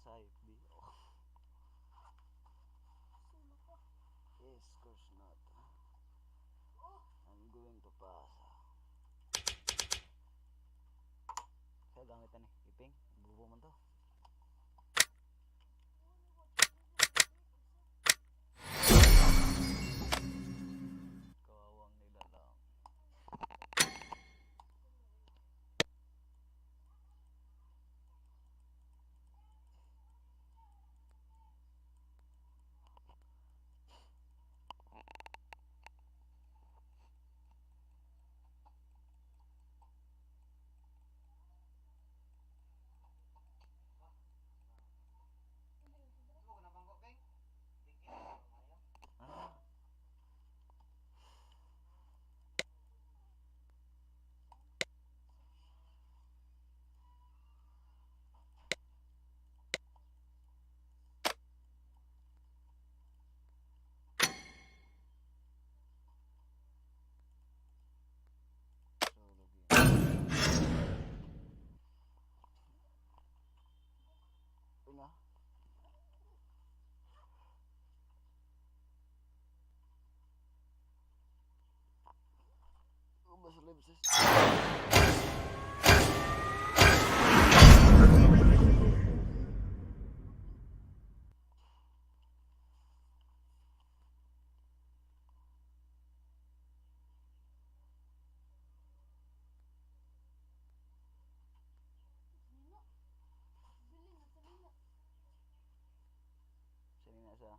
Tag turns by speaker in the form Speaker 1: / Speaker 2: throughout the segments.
Speaker 1: Sa FB. Yes, of course not. I'm going to pass. Kaya gamit na ni iping, bubo man to. Kawawang nila lang. Ah. So, lagi. Una. Ubas sis. Sino na siya?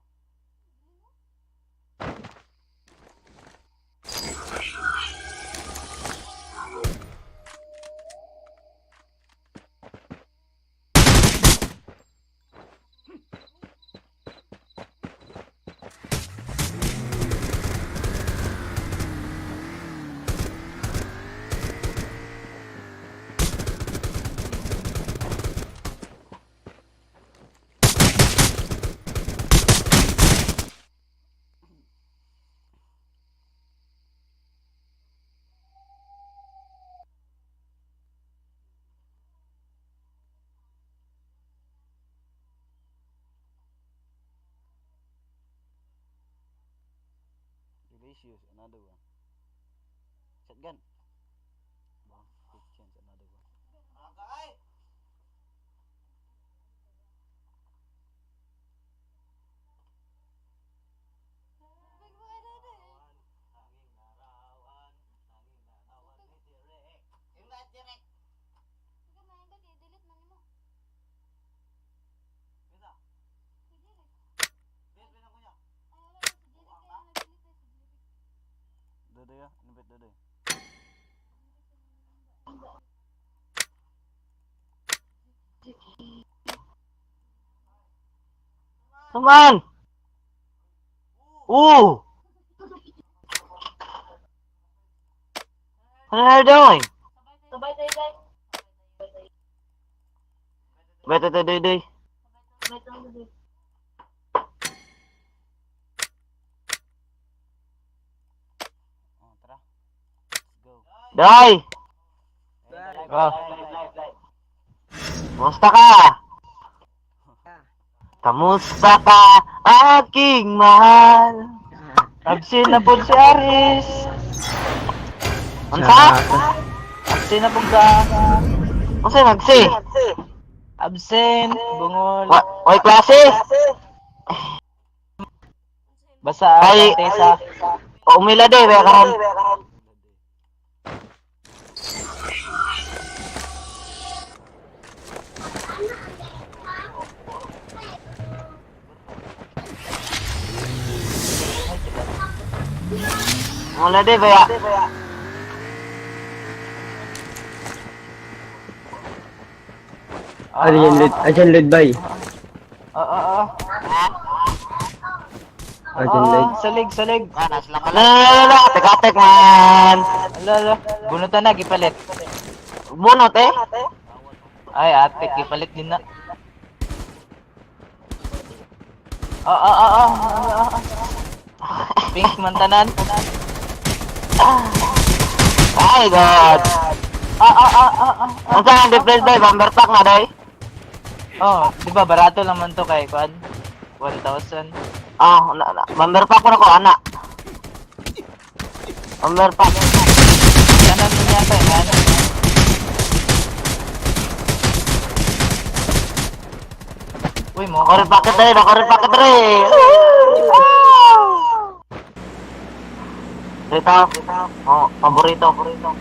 Speaker 1: Delicious, another one. Shotgun. Bang, quick chance, another one. Dodoy ah, ano ba't dodoy?
Speaker 2: Come. Ooh! What are you doing? Beto to doy doy.
Speaker 1: Oh, tara. Let's go.
Speaker 2: Doy!
Speaker 1: Oh.
Speaker 2: Kumusta ka? Kamusta ka, aking mahal?
Speaker 3: Absent na po si Aris.
Speaker 2: Unsa?
Speaker 3: Absent na po ka.
Speaker 2: Unsa nagsi?
Speaker 3: Absent. Bungol.
Speaker 2: Way klase?
Speaker 3: Basta
Speaker 2: Ay.
Speaker 3: ang tesa.
Speaker 2: O umila de, kaya karon. Mula de, baya.
Speaker 4: Ano yan, Lord? Ayan, Lord, bay.
Speaker 3: Oo, oo.
Speaker 4: Ayan, Lord.
Speaker 3: Salig, salig.
Speaker 2: La la la, teka tek man.
Speaker 3: Ala, ala. Bunutan na, gipalit.
Speaker 2: Bunot eh.
Speaker 3: Ay, ate, gipalit din na. Oo. Pink man tanan.
Speaker 2: Ay God.
Speaker 3: Ah.
Speaker 2: Unsa ang difference day? Bumper pack na day.
Speaker 3: Oh, di ba barato lang man to kay kuan? 1,000.
Speaker 2: Ah, na, na. Member pa ko na ko, ana. Member pa.
Speaker 3: Tanan mo yata yan. Uy, mo.
Speaker 2: Ako rin packet rin, ako rin packet rin. Dito. Oh, paborito. Paborito.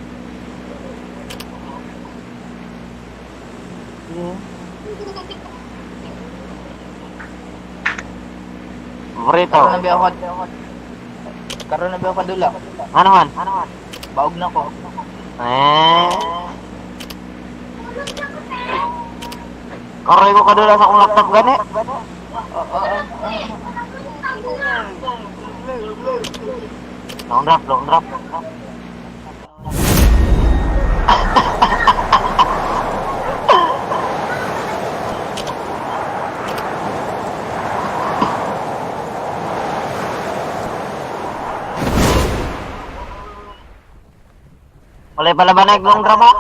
Speaker 2: Paborito.
Speaker 3: Karon na ba ako? Karon na ba ako kadula?
Speaker 2: Ano man?
Speaker 3: Baog na ko.
Speaker 2: Eh. Karoy ko kadula sa akong laptop gani.
Speaker 3: Oo, oo.
Speaker 2: Long drop, long drop. Wala pala ba na long drop ha?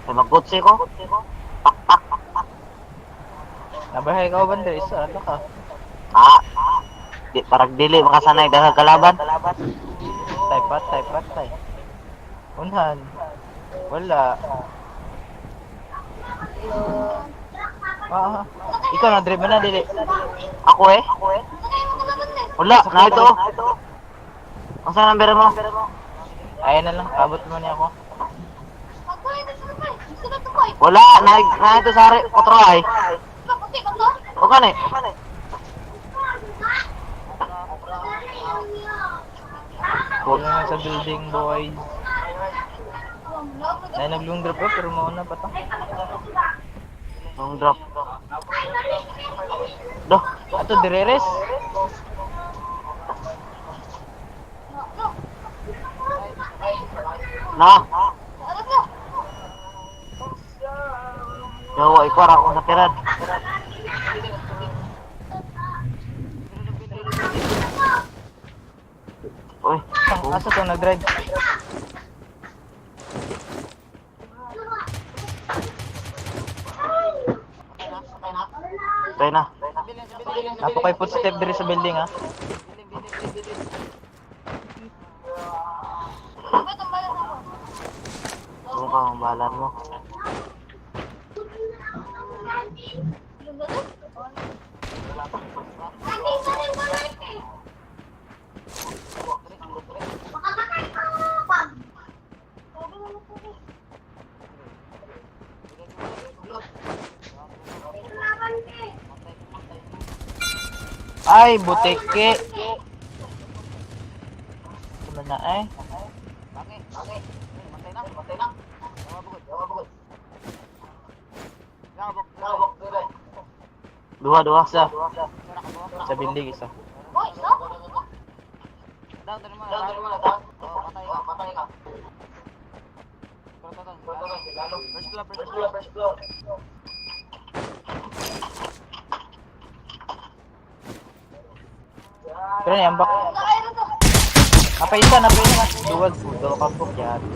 Speaker 2: Ay, magkutsi ko. Pak, pak, pak.
Speaker 3: Nabahay ka ba isa ano ka?
Speaker 2: Ah, di, parang dili makasanay dahil kalaban.
Speaker 3: Tay patay patay. Unhan. Wala. Ah, ikaw na drive na dili.
Speaker 2: Ako eh. Wala, na ito. Ang saan number mo?
Speaker 3: Ayan na lang, abot mo niya ako.
Speaker 2: Wala, na, na ito sa ari, otro ay. O ka na eh.
Speaker 3: Wala na sa building, boys. Ay, naglong drop ko, pero mauna pa to.
Speaker 2: Long drop. Do,
Speaker 3: Ato, direres.
Speaker 2: na. Yo, ikaw ra akong sakiran. Uy,
Speaker 3: Ang asa to nag-drive.
Speaker 2: tayo na.
Speaker 3: Apo kay footstep diri sa building, ha.
Speaker 2: Ano ka ang balan mo?
Speaker 3: Ay, butiki. Sama na ay.
Speaker 2: Dua, dua.
Speaker 3: Isa. Sa building isa. Pero niya, bak. Napay isa, napay isa. Duwag po, daw ka po. Yari.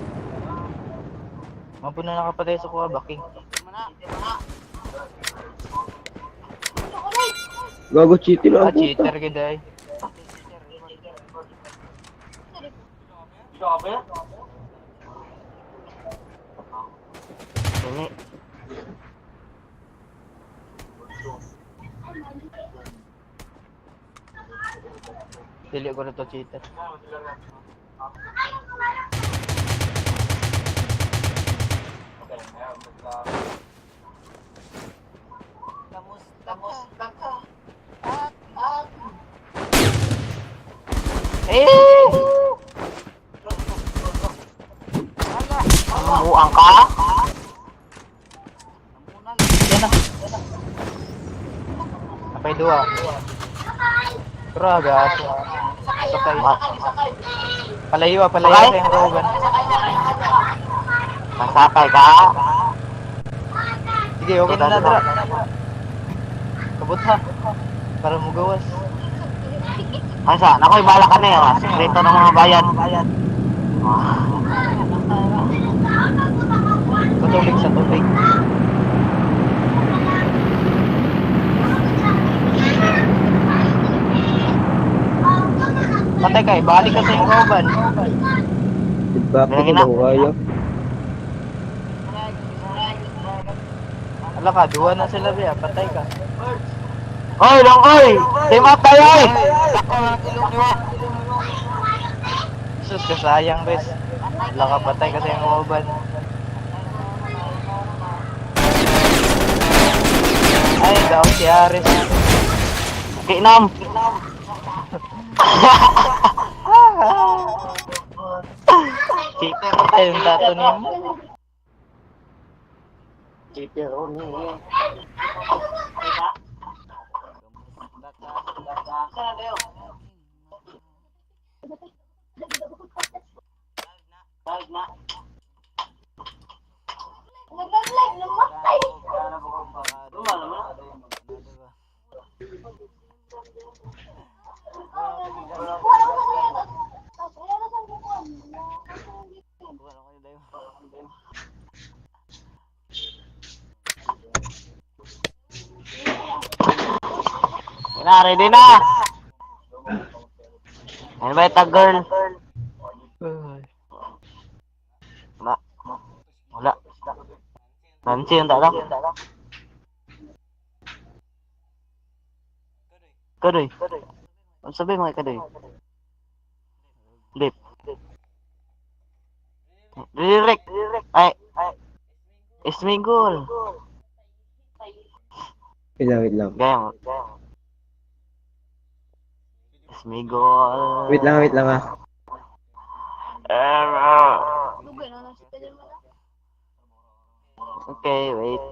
Speaker 3: Mapuno na nakapatay sa kuha, baking.
Speaker 4: Gago, cheater
Speaker 3: Ah,
Speaker 4: ang puta.
Speaker 3: cheater ka day.
Speaker 2: Ini.
Speaker 3: Dili ko na to cheater. Eh!
Speaker 2: Buang ka?
Speaker 3: Yan na. Napay duwa. Pero aso. Sakay. Palayo ah, palayo
Speaker 2: Sakay?
Speaker 3: sa yung kauban.
Speaker 2: Masakay ka?
Speaker 3: Sige, okay na na, dra. Kabot ha. Para mugawas.
Speaker 2: Masa, nakoy bala ka na eh. Sekreto ng mga bayan. Ah.
Speaker 3: Sa tubig, sa tubig. Patay kay, balik ka sa iyong kauban.
Speaker 4: Diba,
Speaker 2: Meron na.
Speaker 4: daw kayo.
Speaker 3: Ala ka, duwa na sila biya, patay ka.
Speaker 2: Oy, long oy! Team up tayo oy!
Speaker 3: Jesus, kasayang res. Ala ka, patay ka sa iyong kauban. Ay, daw si Ares.
Speaker 2: Kinam! Cheater.
Speaker 3: Ay, yung tato niyo.
Speaker 2: Cheater, oh ni. Na, ready na! Ano ba ito, girl? Wala. Wala. Nancy yung tala. Kadoy. Ano sabi mga kadoy? Lip. Direk. Ay. Ismigol.
Speaker 4: Wait lang, wait lang.
Speaker 2: Gaya mo. Ismigol.
Speaker 4: Wait lang ah.
Speaker 2: Okay, wait.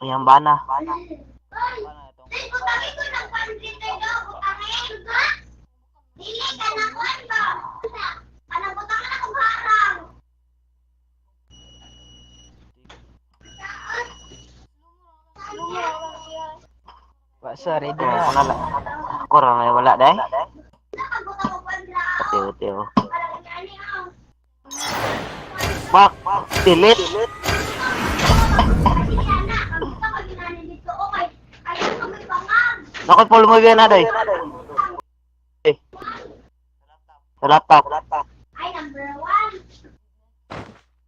Speaker 2: Ayan ba na?
Speaker 3: Basta, ready
Speaker 2: Ayan,
Speaker 3: na.
Speaker 2: ako na lang. Ako ra may wala dai. Tiyo, tiyo. Bak, delete. Nakot full movie na dai. Eh. Sa laptop.
Speaker 5: Ay, number one.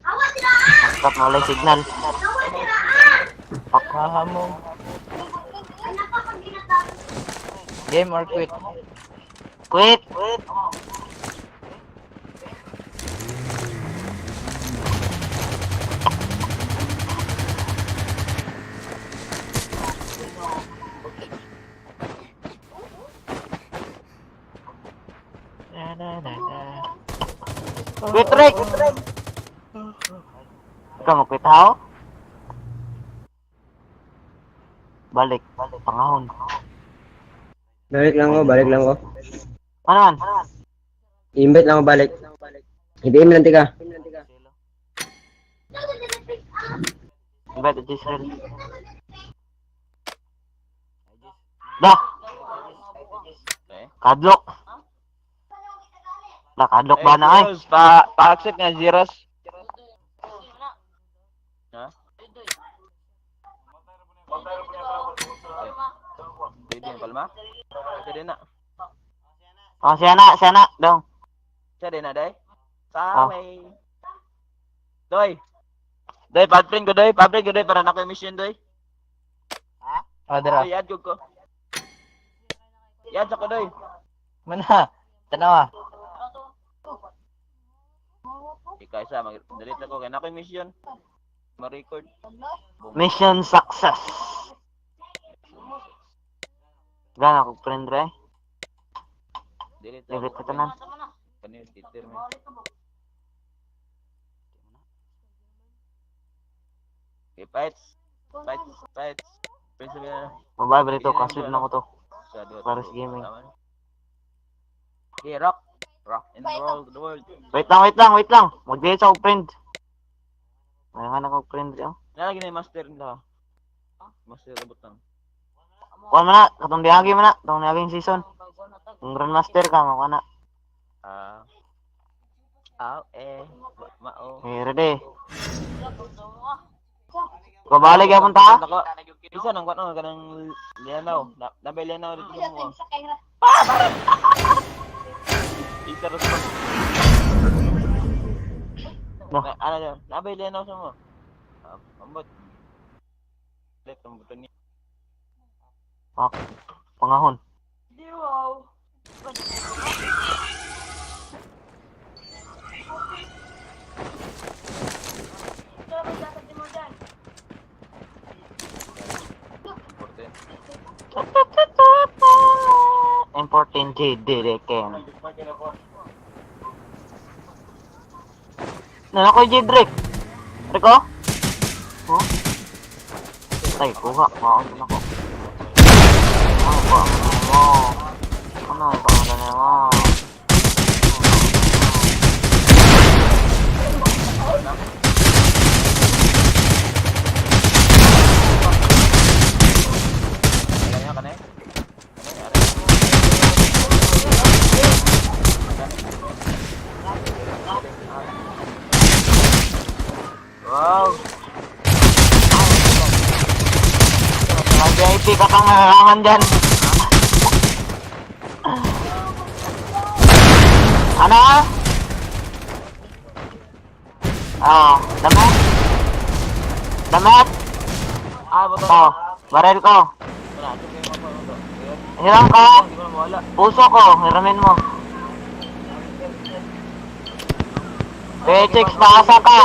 Speaker 5: Awa sila ah!
Speaker 2: Laptop na wala signal.
Speaker 5: Awa sila ah!
Speaker 3: Haha mo.
Speaker 5: Ay, napakaginatapos.
Speaker 3: Game or quit?
Speaker 2: Quit.
Speaker 3: Na, na, na, na.
Speaker 2: Quit, Rick. Ikaw mo quit how? Balik. Pangahon.
Speaker 4: Balik lang ko, balik lang ko.
Speaker 2: Ano man?
Speaker 4: I-invite lang ako balik. I-DM lang tika.
Speaker 2: Invite to Israel. Da! Kadlok. Da, kadlok ba na ay?
Speaker 3: Pa, pa-accept nga, Zeros.
Speaker 1: Ha? Pwede yung palma? Pwede na.
Speaker 2: Oh, siya na, siya na. Dong.
Speaker 1: Siya din na, day?
Speaker 2: Ah.
Speaker 1: Saway. Doy! Doy, pa-friend ko, doy. Pa-friend ko, doy. Para na ko yung mission, doy.
Speaker 3: Oh, dira.
Speaker 1: Doy, add ko ko. Yan sa ko, doy.
Speaker 3: Mana, tanawa.
Speaker 1: Ikaw isa, mag-delete ako. Kaya na ko yung mission. Ma-record.
Speaker 2: Mission success. Gana ko friend re.
Speaker 1: Delete
Speaker 2: Delete ko tanan.
Speaker 1: Kanil, Twitter man. Okay, fights. Fights, fights. Pwede sabihin na.
Speaker 2: Mabay ba dito? Kasul na ko to.
Speaker 1: Sa duha,
Speaker 2: Paris
Speaker 1: tulo.
Speaker 2: Gaming.
Speaker 1: Tama na. Okay, rock. Rock and roll to the world.
Speaker 2: Wait lang, wait lang, wait lang. Mag-delete sa friend. Wala nga na ko friend re. Oh.
Speaker 1: Nalagi na yung master nila. Master na butang.
Speaker 2: Kuha mo na, katong biyagi mo na, katong biyagi yung season. Kung Grandmaster ka, makuha na.
Speaker 1: Ah. Ah, eh. Mao.
Speaker 2: Eh, ready. Kabalik yapon ta.
Speaker 1: Nako. Isa nang kuno kanang lianaw. Nabay lianaw dito sa mo. Isa ra sa.
Speaker 2: No.
Speaker 1: Ano yun? Nabay lianaw sa mo. Ah, ambot. Let ang buto ni.
Speaker 2: Ah, pangahon.
Speaker 1: Importante.
Speaker 2: M14 J Direken. Nana ko J Drake. Rico? Huh? Ay, kuha. Maon na ko. Ano ba? Ano? Ano ang pangalan mo?
Speaker 1: Kaya ka na eh. Wow.
Speaker 2: Mga VIP ka pang nararangan dyan. Ano? Ah, damit? Damit?
Speaker 1: Ah, buto.
Speaker 2: Oh, baril ko.
Speaker 1: Wala, ito yung mga buto.
Speaker 2: Hiram ka.
Speaker 1: Hindi ko na mawala.
Speaker 2: Puso ko, hiramin mo. PHX, maasa ka.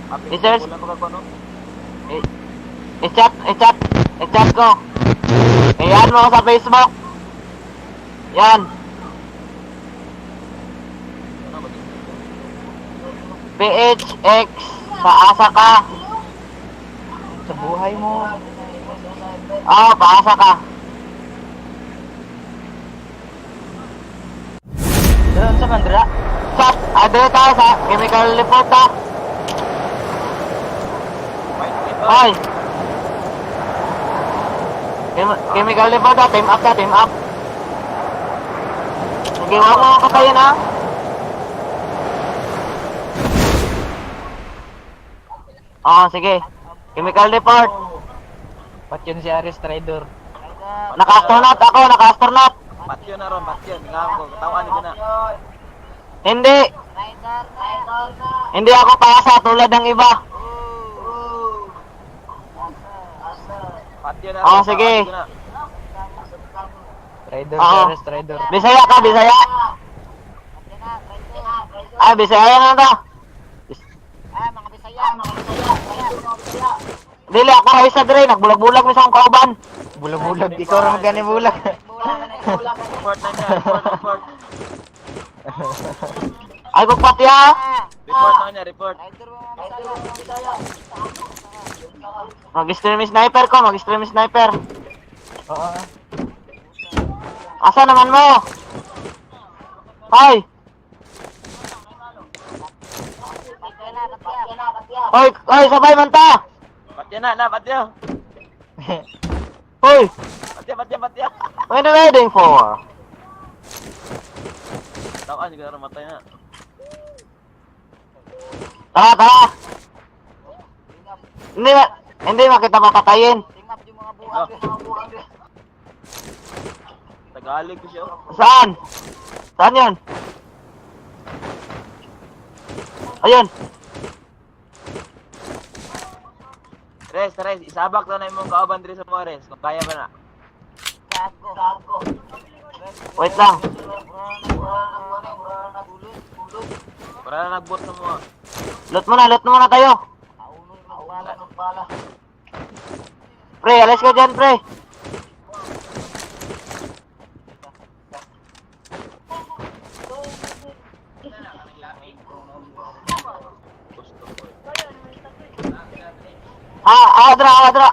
Speaker 1: Apit,
Speaker 2: Eh, sir.
Speaker 1: wala pa ka no?
Speaker 2: I-chat, i-chat, i-chat ko. Iyan mo ako sa Facebook. Yan,
Speaker 1: Ano ba dito?
Speaker 2: PHX, paasa ka.
Speaker 3: Sa buhay mo.
Speaker 2: Ah, paasa ka.
Speaker 3: Doon sa mandra.
Speaker 2: Chat, adre tayo sa chemical report ha.
Speaker 1: Wait, wait, oh.
Speaker 2: Hoy. Chemical report ha, team up ta, team up. Sige, wag mo ako patayin ha. Oo, sige. Chemical report.
Speaker 3: Pat yun si Aris Trader.
Speaker 2: Naka-astronaut ako, naka-astronaut.
Speaker 1: Patyo na ron, patyo. Tingnan ko, katawan ko na.
Speaker 2: Hindi. Hindi ako paasa tulad ng iba.
Speaker 1: Patyo na
Speaker 2: Oo,
Speaker 1: ron,
Speaker 2: sige.
Speaker 1: katawan ko na.
Speaker 3: Trader
Speaker 2: Oo.
Speaker 3: si Aris Trader.
Speaker 2: Bisaya ka, Bisaya. Ah, Bisaya na to. Dili ako ra isa dire, nagbulag-bulag mi sa akong kauban.
Speaker 3: Bulag-bulag. Ikaw ra magani bulag.
Speaker 1: Report na niya, report, report.
Speaker 2: Ay kog patya.
Speaker 1: Report na niya, report.
Speaker 2: Mag-stream sniper ko, mag-stream sniper.
Speaker 3: Oo.
Speaker 2: Asa naman mo? Hoy. Hoy, hoy, sabay man ta.
Speaker 1: Patyo na, na, patyo.
Speaker 2: Hoy,
Speaker 1: Patyo, patyo, patyo.
Speaker 2: what are you waiting for?
Speaker 1: Tawan, hindi ko na ron, matay na.
Speaker 2: Tara, tara. Hindi, hindi makita papatayin.
Speaker 1: Oh. Tagalog ko siya. oh.
Speaker 2: Saan? Saan yun? Ayun.
Speaker 1: Res, res, isabak na na imong kauban diri sa mga res. Kung kaya ba na.
Speaker 2: Wait lang.
Speaker 1: Wala na nagbot sa mga.
Speaker 2: Loot muna tayo. Pre, alis ka dyan, pre.
Speaker 1: Gusto ko.
Speaker 2: Ah, ah, dra, ah, dra.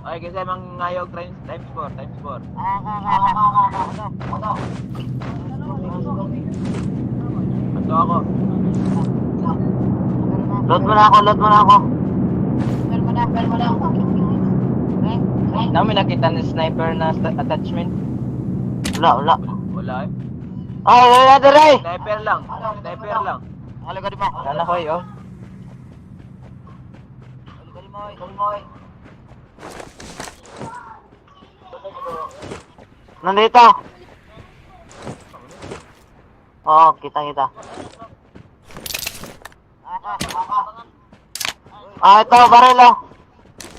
Speaker 1: Okay, kasi mang ngayog times times 4, times 4. Ato ako.
Speaker 2: Loot muna ako, loot muna ako.
Speaker 3: Namin nakita ni sniper na attachment.
Speaker 2: Wala, wala.
Speaker 1: Wala eh.
Speaker 2: Ay, wala dire.
Speaker 1: Sniper lang. Sniper lang.
Speaker 3: Wala na ko eh, oh.
Speaker 2: Nandito. Oo, kita kita. Ah, ito, baril oh.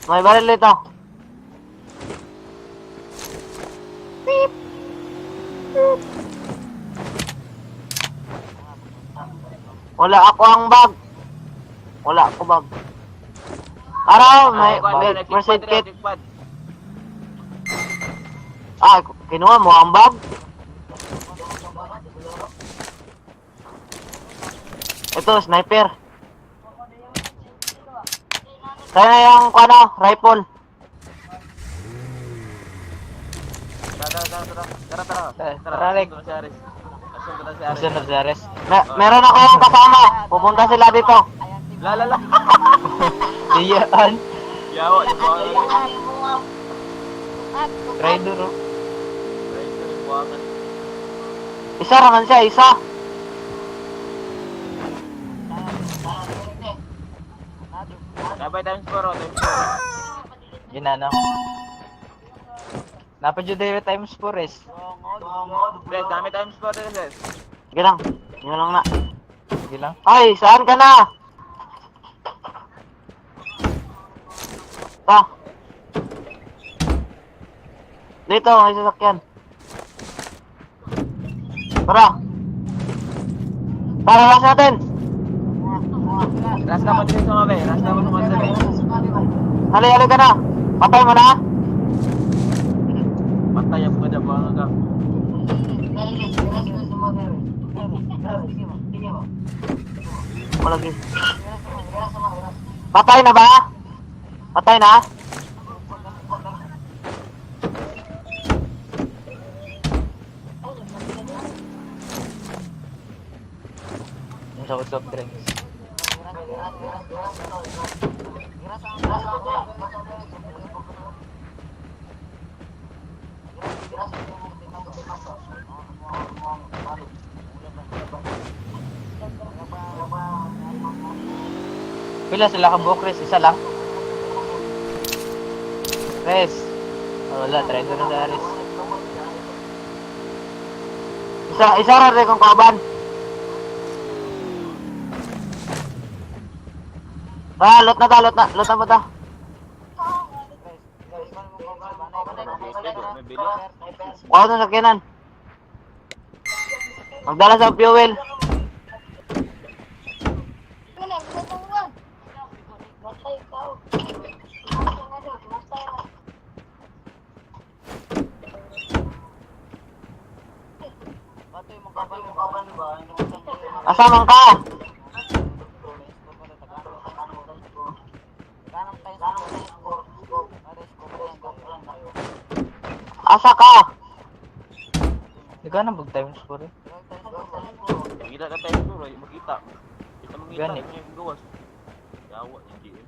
Speaker 2: May baril dito. Beep. Beep. Wala ako ang bag. Wala ako bag. Araw, may first aid kit.
Speaker 1: Tikpad.
Speaker 2: Ah, kinuha mo ang bag? Ito, sniper. Kaya yung ano, rifle.
Speaker 1: Tara, tara, tara, tara. Tara, tara.
Speaker 3: Tara,
Speaker 1: Tara,
Speaker 3: tara, Lek.
Speaker 1: asundo na si Aris. Asundo na si Aris.
Speaker 3: Gusto na si Ares.
Speaker 2: Meron akong kasama. Pupunta sila dito.
Speaker 1: La, la, la.
Speaker 3: Diyaan.
Speaker 1: Yawa, di ba?
Speaker 3: Rider, oh.
Speaker 2: Isa raman siya, isa.
Speaker 1: Dapat times 4, oh, times 4.
Speaker 3: Ginana ko. Napadyo dere times 4 res.
Speaker 1: Pre, dami times 4 din, sis.
Speaker 2: Sige lang. Yun lang na.
Speaker 3: Sige lang.
Speaker 2: Ay, saan ka na? Ta. Dito, may sasakyan. Tara. Tara, rush natin.
Speaker 1: Rasta mo din sa mabe, rasta mo sa mabe.
Speaker 2: Hali, hali ka na. Patay mo na.
Speaker 1: Patay ang mga buwangan ka.
Speaker 2: Malagi. Patay na ba? Patay na?
Speaker 3: Yung sa soft drinks. Pila sila ka buhok, Res? Isa lang? Res! Oh, wala, try doon na sa Ares.
Speaker 2: Isa, isa ra rin kong kaban. Ah, lot na ta, lot na, lot na ba ta?
Speaker 1: May bili.
Speaker 2: Kuha na sakyanan. Magdala sa fuel.
Speaker 5: Wala, wala tong one. Matay ka. Matay ka.
Speaker 2: Asa man ka? Asa ka?
Speaker 3: Hindi ka na mag times 4 eh.
Speaker 1: Makita ka times 4, ay makita. Kita mangita,
Speaker 3: Gani.
Speaker 1: yung gawas. Yawa, yung GM.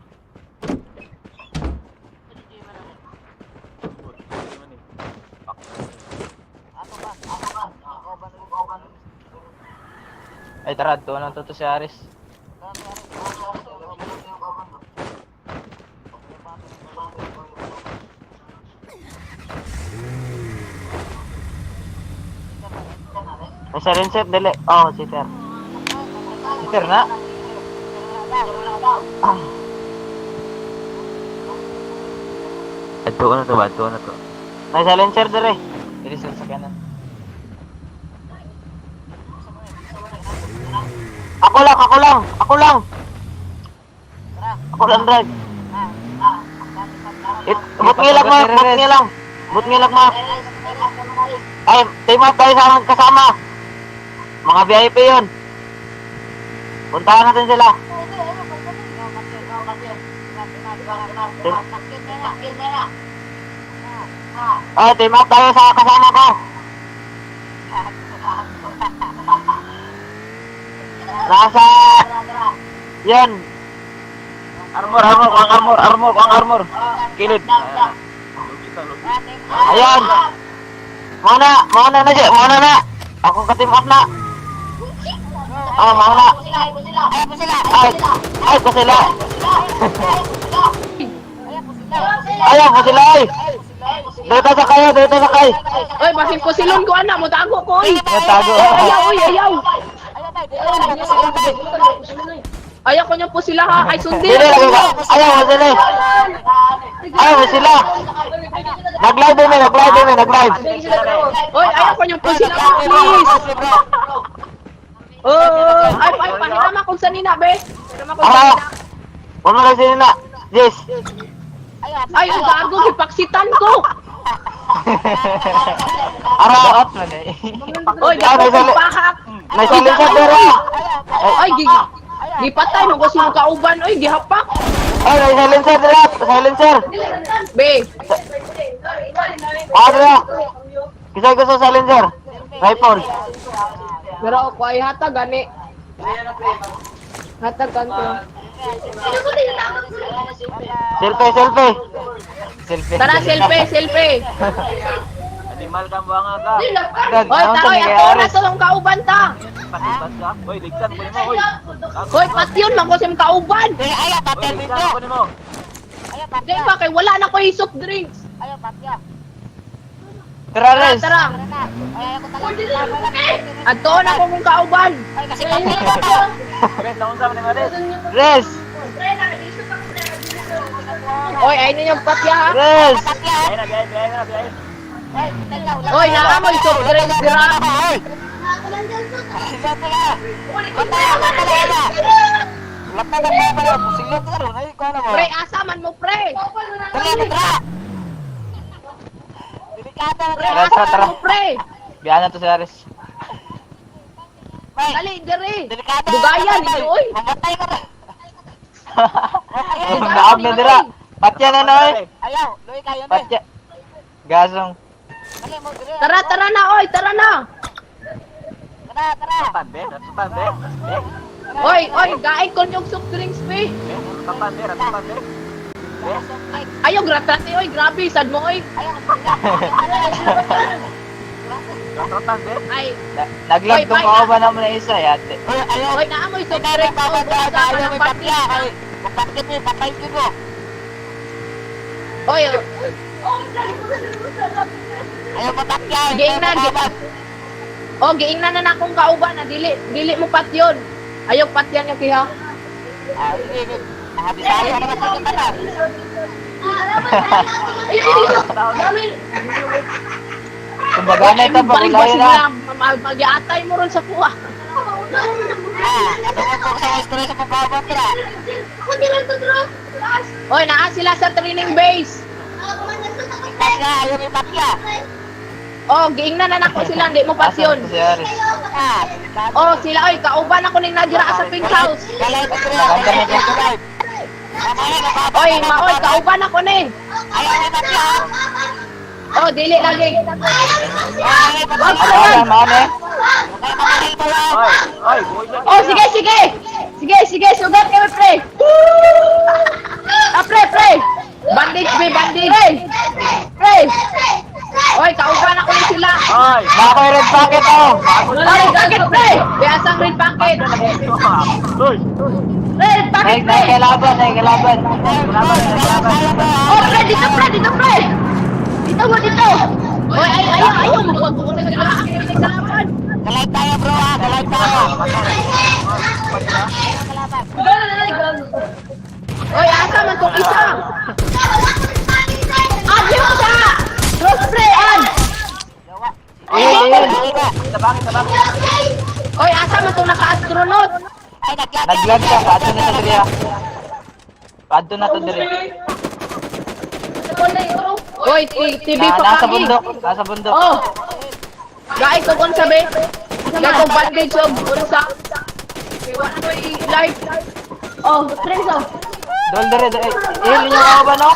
Speaker 3: Ay tara, doon na to si Ares.
Speaker 2: May silencer, dili. Oh, sitter.
Speaker 3: Iter na!
Speaker 1: Ato na to ba? Ato na to.
Speaker 2: May silencer dire.
Speaker 3: Dili sa sakyanan.
Speaker 2: Ako lang, ako lang, ako lang. Ako lang drive. It, but ngilag ma, but ngilang. But ngilag ma. Ay, team up tayo sa aming kasama. Mga VIP yun. Puntahan natin sila. Ay, team up tayo sa kasama ko. Nasa... Yan.
Speaker 1: Armor, armor, kuang armor, armor, kuang armor. Kilid.
Speaker 2: Ayan. Mao na na siya, mao na na. Ako ka team up na. Ah, mao na. Ay, ay, ko sila. Ayaw ko sila ay. Dito sa kayo, dito sa kayo.
Speaker 5: Oy, basin ko silon ko ana, mo tago ko oy.
Speaker 3: Natago.
Speaker 5: Oy, ayaw, oy, ayaw. Ayaw ko niyo po sila ha. Ay, sundin.
Speaker 2: Dili lagi ka. Ayaw ko sila. Ayaw ko sila. Nag-live din, nag-live din, nag-live.
Speaker 5: Oy, ayaw ko niyo po sila ha, please. Oh, ay, ay, pahirama kung sanina, be. Pahirama kung
Speaker 2: Ah.
Speaker 5: sanina.
Speaker 2: Huwag mo kasi na. Yes.
Speaker 5: Ay, ang gago, gipaksitan ko.
Speaker 2: Ara.
Speaker 3: Daot man eh.
Speaker 5: Oy,
Speaker 2: Ay,
Speaker 5: gago,
Speaker 2: may sali.
Speaker 5: pahak.
Speaker 2: May silencer pero.
Speaker 5: Ay, gipatay mo ko si kauban, oy, gihapak.
Speaker 2: Ay, may silencer dira. Silencer.
Speaker 5: Be,
Speaker 2: Ah, dira. Kisay ko sa silencer. Rifle.
Speaker 5: pero ako ay hatag gani. Hatag kanto.
Speaker 2: Selfie, selfie.
Speaker 3: Selfie.
Speaker 5: Tara, selfie, selfie.
Speaker 1: Animal kang buwanga ka.
Speaker 5: Oy, taoy, ato na to ang kauban ta.
Speaker 1: Pasibas ka. Hoy, ligsan ko nimo, hoy.
Speaker 5: Hoy, patyon man ko sa imong kauban.
Speaker 1: Hoy, ligsan ko nimo.
Speaker 5: Di ba kay wala na ko soft drinks.
Speaker 3: Tara,
Speaker 5: Tara,
Speaker 3: Res.
Speaker 5: tara. Ato na ko mong kauban.
Speaker 1: Res, naunsa man ni Mares.
Speaker 3: Res.
Speaker 5: Oy, ay ninyong patya ha.
Speaker 3: Res.
Speaker 1: Biyahe na, biyahe, biyahe na, biyahe.
Speaker 5: Oy, naa mo soft drinks dira. Pre, asa man mo pre? Pre,
Speaker 3: Tara,
Speaker 5: asa
Speaker 3: tara,
Speaker 5: man
Speaker 3: tara.
Speaker 5: mo pre?
Speaker 3: Biyahan na to si Aris.
Speaker 5: Dali, diri. Dugayan ninyo oy.
Speaker 3: Naab na dira. Patya na na eh. Patya. Gasong.
Speaker 5: Tara, tara na oy, tara na.
Speaker 1: Kapan, be? Kapan, be? Be?
Speaker 5: Oy, oy, gaay ko yung soft drinks be.
Speaker 1: Be? Kapan, be? Kapan, be? Be?
Speaker 5: Ayaw, gratate oy, grabe, sad mo oy.
Speaker 1: Kapan, be?
Speaker 5: Ay,
Speaker 3: Naglag
Speaker 5: Oy,
Speaker 3: tong
Speaker 5: bye,
Speaker 3: kauban naman na isa eh, ate.
Speaker 5: oy, naa mo soft drinks oy, busa ka ng party. Oy, giingnan, Oh, giingnan na na akong kauban na dili dili mo patyon. Ayaw patyan yung kiha.
Speaker 3: Kumbaga na ito,
Speaker 5: Balik ba
Speaker 3: pagulayo
Speaker 5: sila?
Speaker 3: na.
Speaker 5: Mag-iatay mo ron sa kuha. Oy, naa sila sa training base. Oh, giingnan na nako sila, hindi mo
Speaker 3: Asa
Speaker 5: patyon.
Speaker 3: na to si Aris?
Speaker 5: Oh, sila oy, kauban ako ning nadira sa pink house.
Speaker 3: Naganda na to.
Speaker 5: Oy, maoy, kauban ako ni. Oh, dili lagi. Wag pa
Speaker 3: Maana,
Speaker 5: naman.
Speaker 3: maana eh.
Speaker 1: Hoy, hoy, buhay siya.
Speaker 5: Oh, sige, sige. Sige, sige, sugat kayo, pre. Ah, pre, pre. Bandage, pre, bandage. Pre. Pre. Oy, kauban ako ni sila.
Speaker 1: Hoy!
Speaker 3: Nako yung red packet oh.
Speaker 5: Oy, bakit, pre? Biasang red packet.
Speaker 1: Hoy!
Speaker 5: Red packet,
Speaker 3: Nay,
Speaker 5: pre.
Speaker 3: nay, kalaban, nay, kalaban.
Speaker 1: Kalaban, kalaban.
Speaker 5: Oh, pre, dito, pre, dito, pre. Dito mo, dito. Oy, ay, ay, ayaw. Magpagkukunin. Oy, asa man tong isa? Adyo sa! Cross pre, an!
Speaker 3: Eh, eh.
Speaker 1: Tabangin, tabangin.
Speaker 5: Oy, asa man tong naka-astronaut?
Speaker 3: Naglag ka, paadto na sa diri ah. Paadto na to diri.
Speaker 5: Oy, TV
Speaker 3: Na,
Speaker 5: pa
Speaker 3: nasa
Speaker 5: kami.
Speaker 3: bundok, nasa bundok.
Speaker 5: Oh. Gaay ko kon sabi. Gaay ko bandage og unsa. Wala ko'y life. Oh, Renzo.
Speaker 3: Dol diri, diri. Eh, ninyo kauban oh.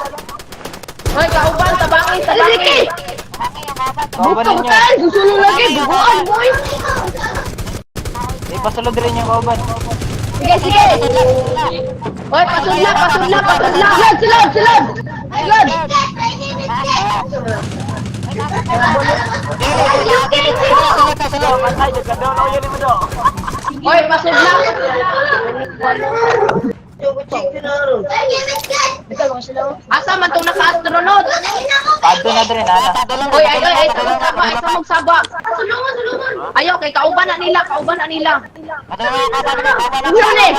Speaker 5: Oy, kauban tabangin, tabangin.
Speaker 3: Kauban ninyo.
Speaker 5: Gusto lagi buguan boy.
Speaker 3: Eh, pasulod diri ninyo kauban.
Speaker 5: Sige, sige. Oy, pasudla, pasudla, pasudla. Sulod, sulod, sulod. Sulod.
Speaker 1: Do, patay jud ka do. Loyo nimo do.
Speaker 5: Oy, pasudla. Asa man tong naka-astronaut?
Speaker 3: Padto na dre nana.
Speaker 5: Oy, ay, ay, ay, sa saba, ay, sa magsaba. Sulungan, sulungan. Ayaw, kay kauban na nila, kauban na nila.
Speaker 6: Yun eh.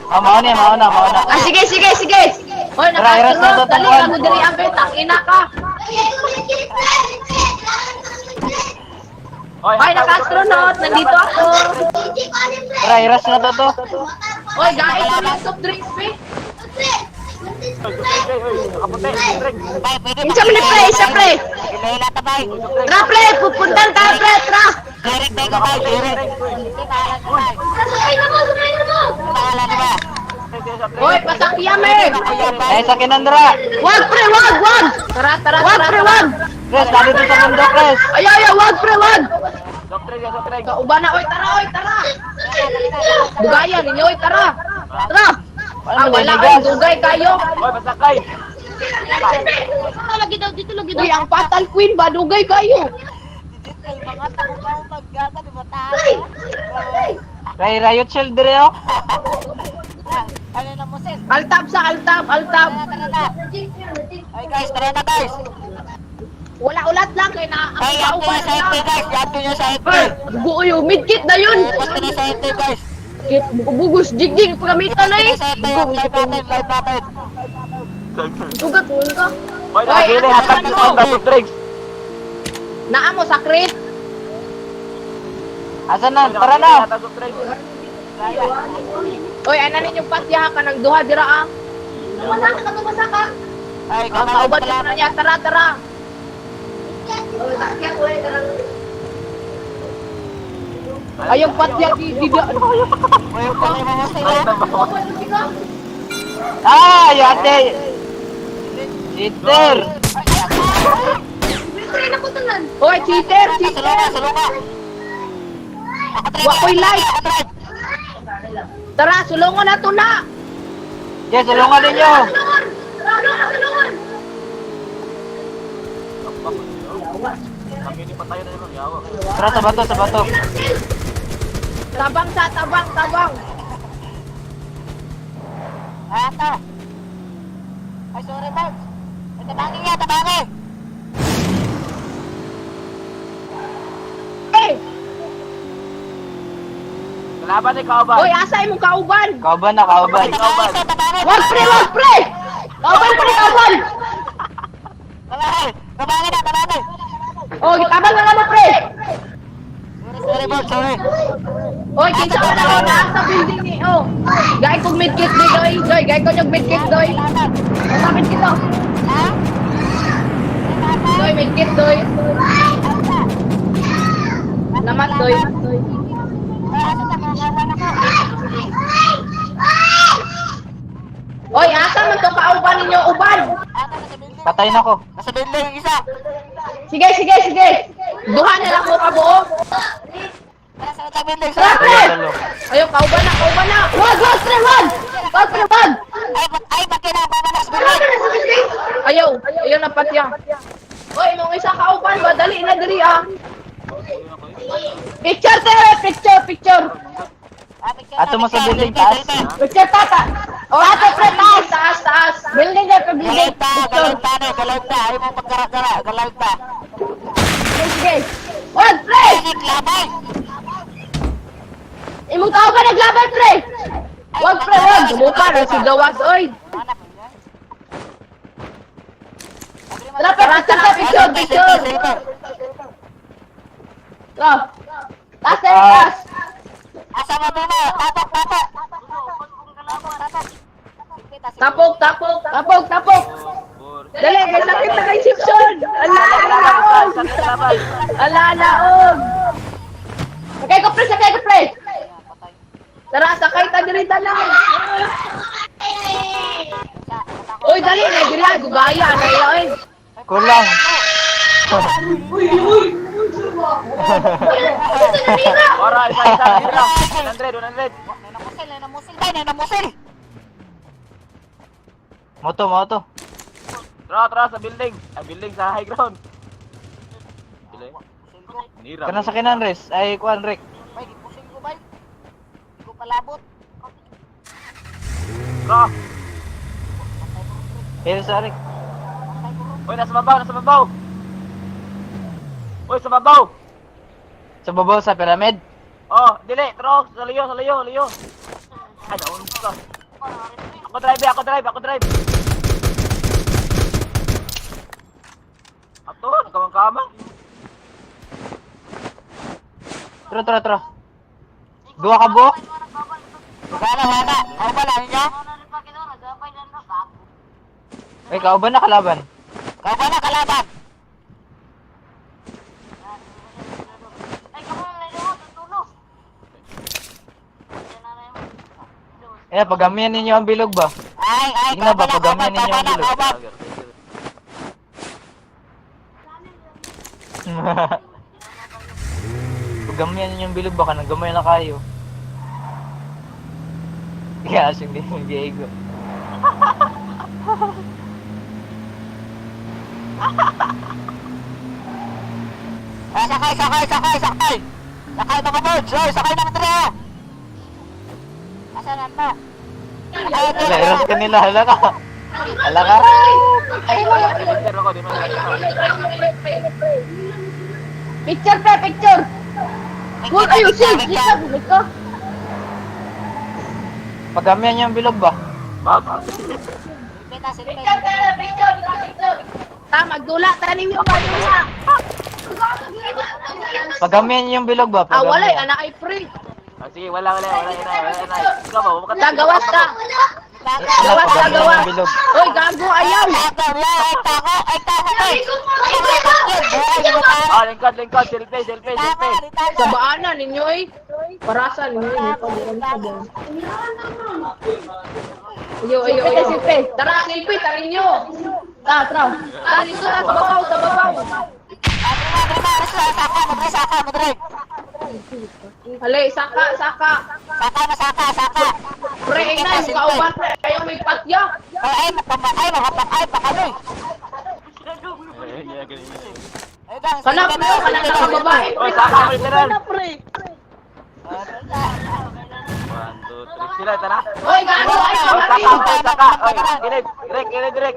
Speaker 3: Ah, mao ni, mao na, mao na.
Speaker 6: Ah, sige, sige, sige.
Speaker 5: Oy,
Speaker 3: Tara, iras na
Speaker 5: naka-astronaut,
Speaker 3: to,
Speaker 5: dali
Speaker 3: tapuan.
Speaker 5: lang mo diri ang betang ina ka.
Speaker 1: Oy,
Speaker 5: Oy, naka-astronaut, nandito ako.
Speaker 3: Tara, iras na to to.
Speaker 5: Oy, gaay ko ng soft drinks, be.
Speaker 1: Kaputi, drink.
Speaker 6: Isa man ni pre, isa pre. Tara pre, pupuntan tayo pre, tara.
Speaker 5: Oy, pasakya me.
Speaker 3: Eh, sa kinandra.
Speaker 6: Wag pre, wag, wag.
Speaker 5: Tara, tara,
Speaker 6: Wag
Speaker 5: tara.
Speaker 6: pre, wag.
Speaker 3: Pres, dali to sa mundo, Pres.
Speaker 6: Ayaw, ayaw, wag pre, wag.
Speaker 1: Soft drink, soft drink.
Speaker 5: Kauban na, oy, tara, oy, tara. Dugayan ninyo, oy, tara.
Speaker 6: Tara.
Speaker 5: Ah,
Speaker 3: Ano,
Speaker 5: wala
Speaker 3: linigas?
Speaker 5: ay dugay kayo.
Speaker 1: Oy, pasakay.
Speaker 5: Uy, ang Fatal Queen ba dugay kayo?
Speaker 3: Ray, riot shield dre oh.
Speaker 5: Altab sa altab, altab. Wala ulat lang kay na ang kauban na.
Speaker 6: Bugo yo, midkit na yun. Kit, bugos, jig-jig, pagamitan na eh. Tugat, ka.
Speaker 1: Oy, nakagili, hatag
Speaker 5: ano
Speaker 1: sa
Speaker 5: to?
Speaker 1: soft drinks.
Speaker 5: Naa mo sa crate.
Speaker 3: Asa na? Tara na.
Speaker 1: Hatag soft drinks.
Speaker 5: Oy, ana ninyong patya ka ng duha dira ah. Ang kauban na niya, tara, tara. Ayong patya di di di.
Speaker 3: Ah, yate. Cheater.
Speaker 5: Oy, cheater, cheater. Wa ko'y light. Tara, sulungon na to na.
Speaker 3: Yes, tulungan ninyo.
Speaker 1: Kami ni patay na yun, yawa.
Speaker 3: Tara, sa bato, sa bato.
Speaker 5: Tabang sa tabang, tabang. Eh,
Speaker 1: Kalaban ni kauban.
Speaker 5: oy, asa imong kauban?
Speaker 3: Kauban na, kauban.
Speaker 1: Kauban.
Speaker 6: Wag pre, wag pre. Kauban pre, kauban.
Speaker 5: Oh, tabang na mo pre. Oy, kinsa man ako naa sa building ni oh. Gay kog medkit ni Doy, Doy, gay ko yung medkit Doy. Sa medkit to. Doy, medkit Doy. Namat Doy. Oy, asa man to kauban ninyo uban?
Speaker 3: Patay na ko.
Speaker 6: Sige, sige, sige.
Speaker 5: Duha na lang mo kabuo.
Speaker 6: Tara pre.
Speaker 3: Tulo, tulo.
Speaker 5: Ayo, kauban na, kauban na.
Speaker 6: Wag, wag pre, wag. Wag pre, wag.
Speaker 5: Ayaw, ayaw na patya. Oy, mong isa kauban ba dali na diri ah.
Speaker 6: Picture tere, picture, picture.
Speaker 3: Ato mo sa building taas.
Speaker 6: Picture tata.
Speaker 5: Oh,
Speaker 6: Ate, pre, taas.
Speaker 5: Taas, taas.
Speaker 6: Building na, pre, building. Picture. Sige, sige. Wag pre. Imong tao ka naglaban pre.
Speaker 5: Wag pre, wag. Sumuka na si Gawas, oy.
Speaker 6: Tara pre,
Speaker 5: Tara,
Speaker 6: picture,
Speaker 5: tara, picture, picture.
Speaker 6: Tara. Taas eh, taas.
Speaker 5: Tapok, tapok.
Speaker 6: Tapok, tapok.
Speaker 5: Dali, kay sakit na kay Simpson. Ala, ala,
Speaker 1: Kalaban.
Speaker 5: ala, ala, og.
Speaker 6: Sakay ko pre, sakay ko pre.
Speaker 5: Tara, sakay ta diri tanan. Oy, dali na diri ah, gugaya na iya oy.
Speaker 3: Kulang.
Speaker 1: Ora, isa, isa, isa. 100, 100.
Speaker 3: Moto, moto.
Speaker 1: Tara, tara sa building. Ay, building sa high ground. Dili. Nira.
Speaker 3: Kana sa kinan res. Ay kuan Rick.
Speaker 1: Tara.
Speaker 3: Here sa Rick.
Speaker 1: Uy, nasa babaw, nasa babaw. Uy, sa babaw.
Speaker 3: Sa babaw sa pyramid.
Speaker 1: Oh, dili, tara, sa layo, sa layo, layo. Ay, naun ka. Ako drive, eh, ako drive, ako drive. Ato, nagkamang-kamang.
Speaker 3: Tara, tara, tara. Duha ka buok. Ay, kauban na kalaban. Eh, pagamihan ninyo ang bilog ba? Ay, ay, ba, pagamihan ninyo ang bilog. Pagamihan ninyo ang bilog baka naggamay na kayo. Kaya asing din yung Diego. Hala, iras ka nila, hala ka. Hala ka.
Speaker 1: Pero ako, di man.
Speaker 5: Picture pre, picture. Huwag kayo, sil. Kita, bumalik ka.
Speaker 3: Pagamihan niyo ang bilog ba?
Speaker 1: Bag.
Speaker 5: Picture, pre, picture, picture. Ta, magdula, tanim yung bagula.
Speaker 3: Pagamihan niyo yung bilog ba?
Speaker 5: Ah, wala,
Speaker 3: Pagamihan.
Speaker 5: anak ay pre.
Speaker 1: Ah, sige, wala, wala, wala, wala, wala, wala. Ikaw ba, wala ka-
Speaker 5: Tagawas ka.
Speaker 3: Wala,
Speaker 5: Gawas ka,
Speaker 3: pagamihan
Speaker 5: gawas.
Speaker 3: yung bilog.
Speaker 5: Oy, gago, ayaw.
Speaker 1: Ah, lingkod, lingkod, selfie, selfie, selfie.
Speaker 5: Sa baana ninyo eh. Parasa ninyo eh. Pag- Ayo, ayo, ayo. Tara, selfie, tara ninyo. Tara, tara. Tara, dito na, sa babaw, sa babaw. Hali, saka, saka. Saka, saka, saka. Pre, ina, yung kauban, pre. Ayaw may patya.
Speaker 1: Eh, yeah, ganyan, ganyan.
Speaker 5: Kana, pre, kana na babae.
Speaker 1: Oy, saka, literal. One, two, three. Sila, tara.
Speaker 5: Oy, gago, ay,
Speaker 1: Oy, saka,
Speaker 5: kamari.
Speaker 1: oy, saka. Oy, gilid, direk, gilid, direk.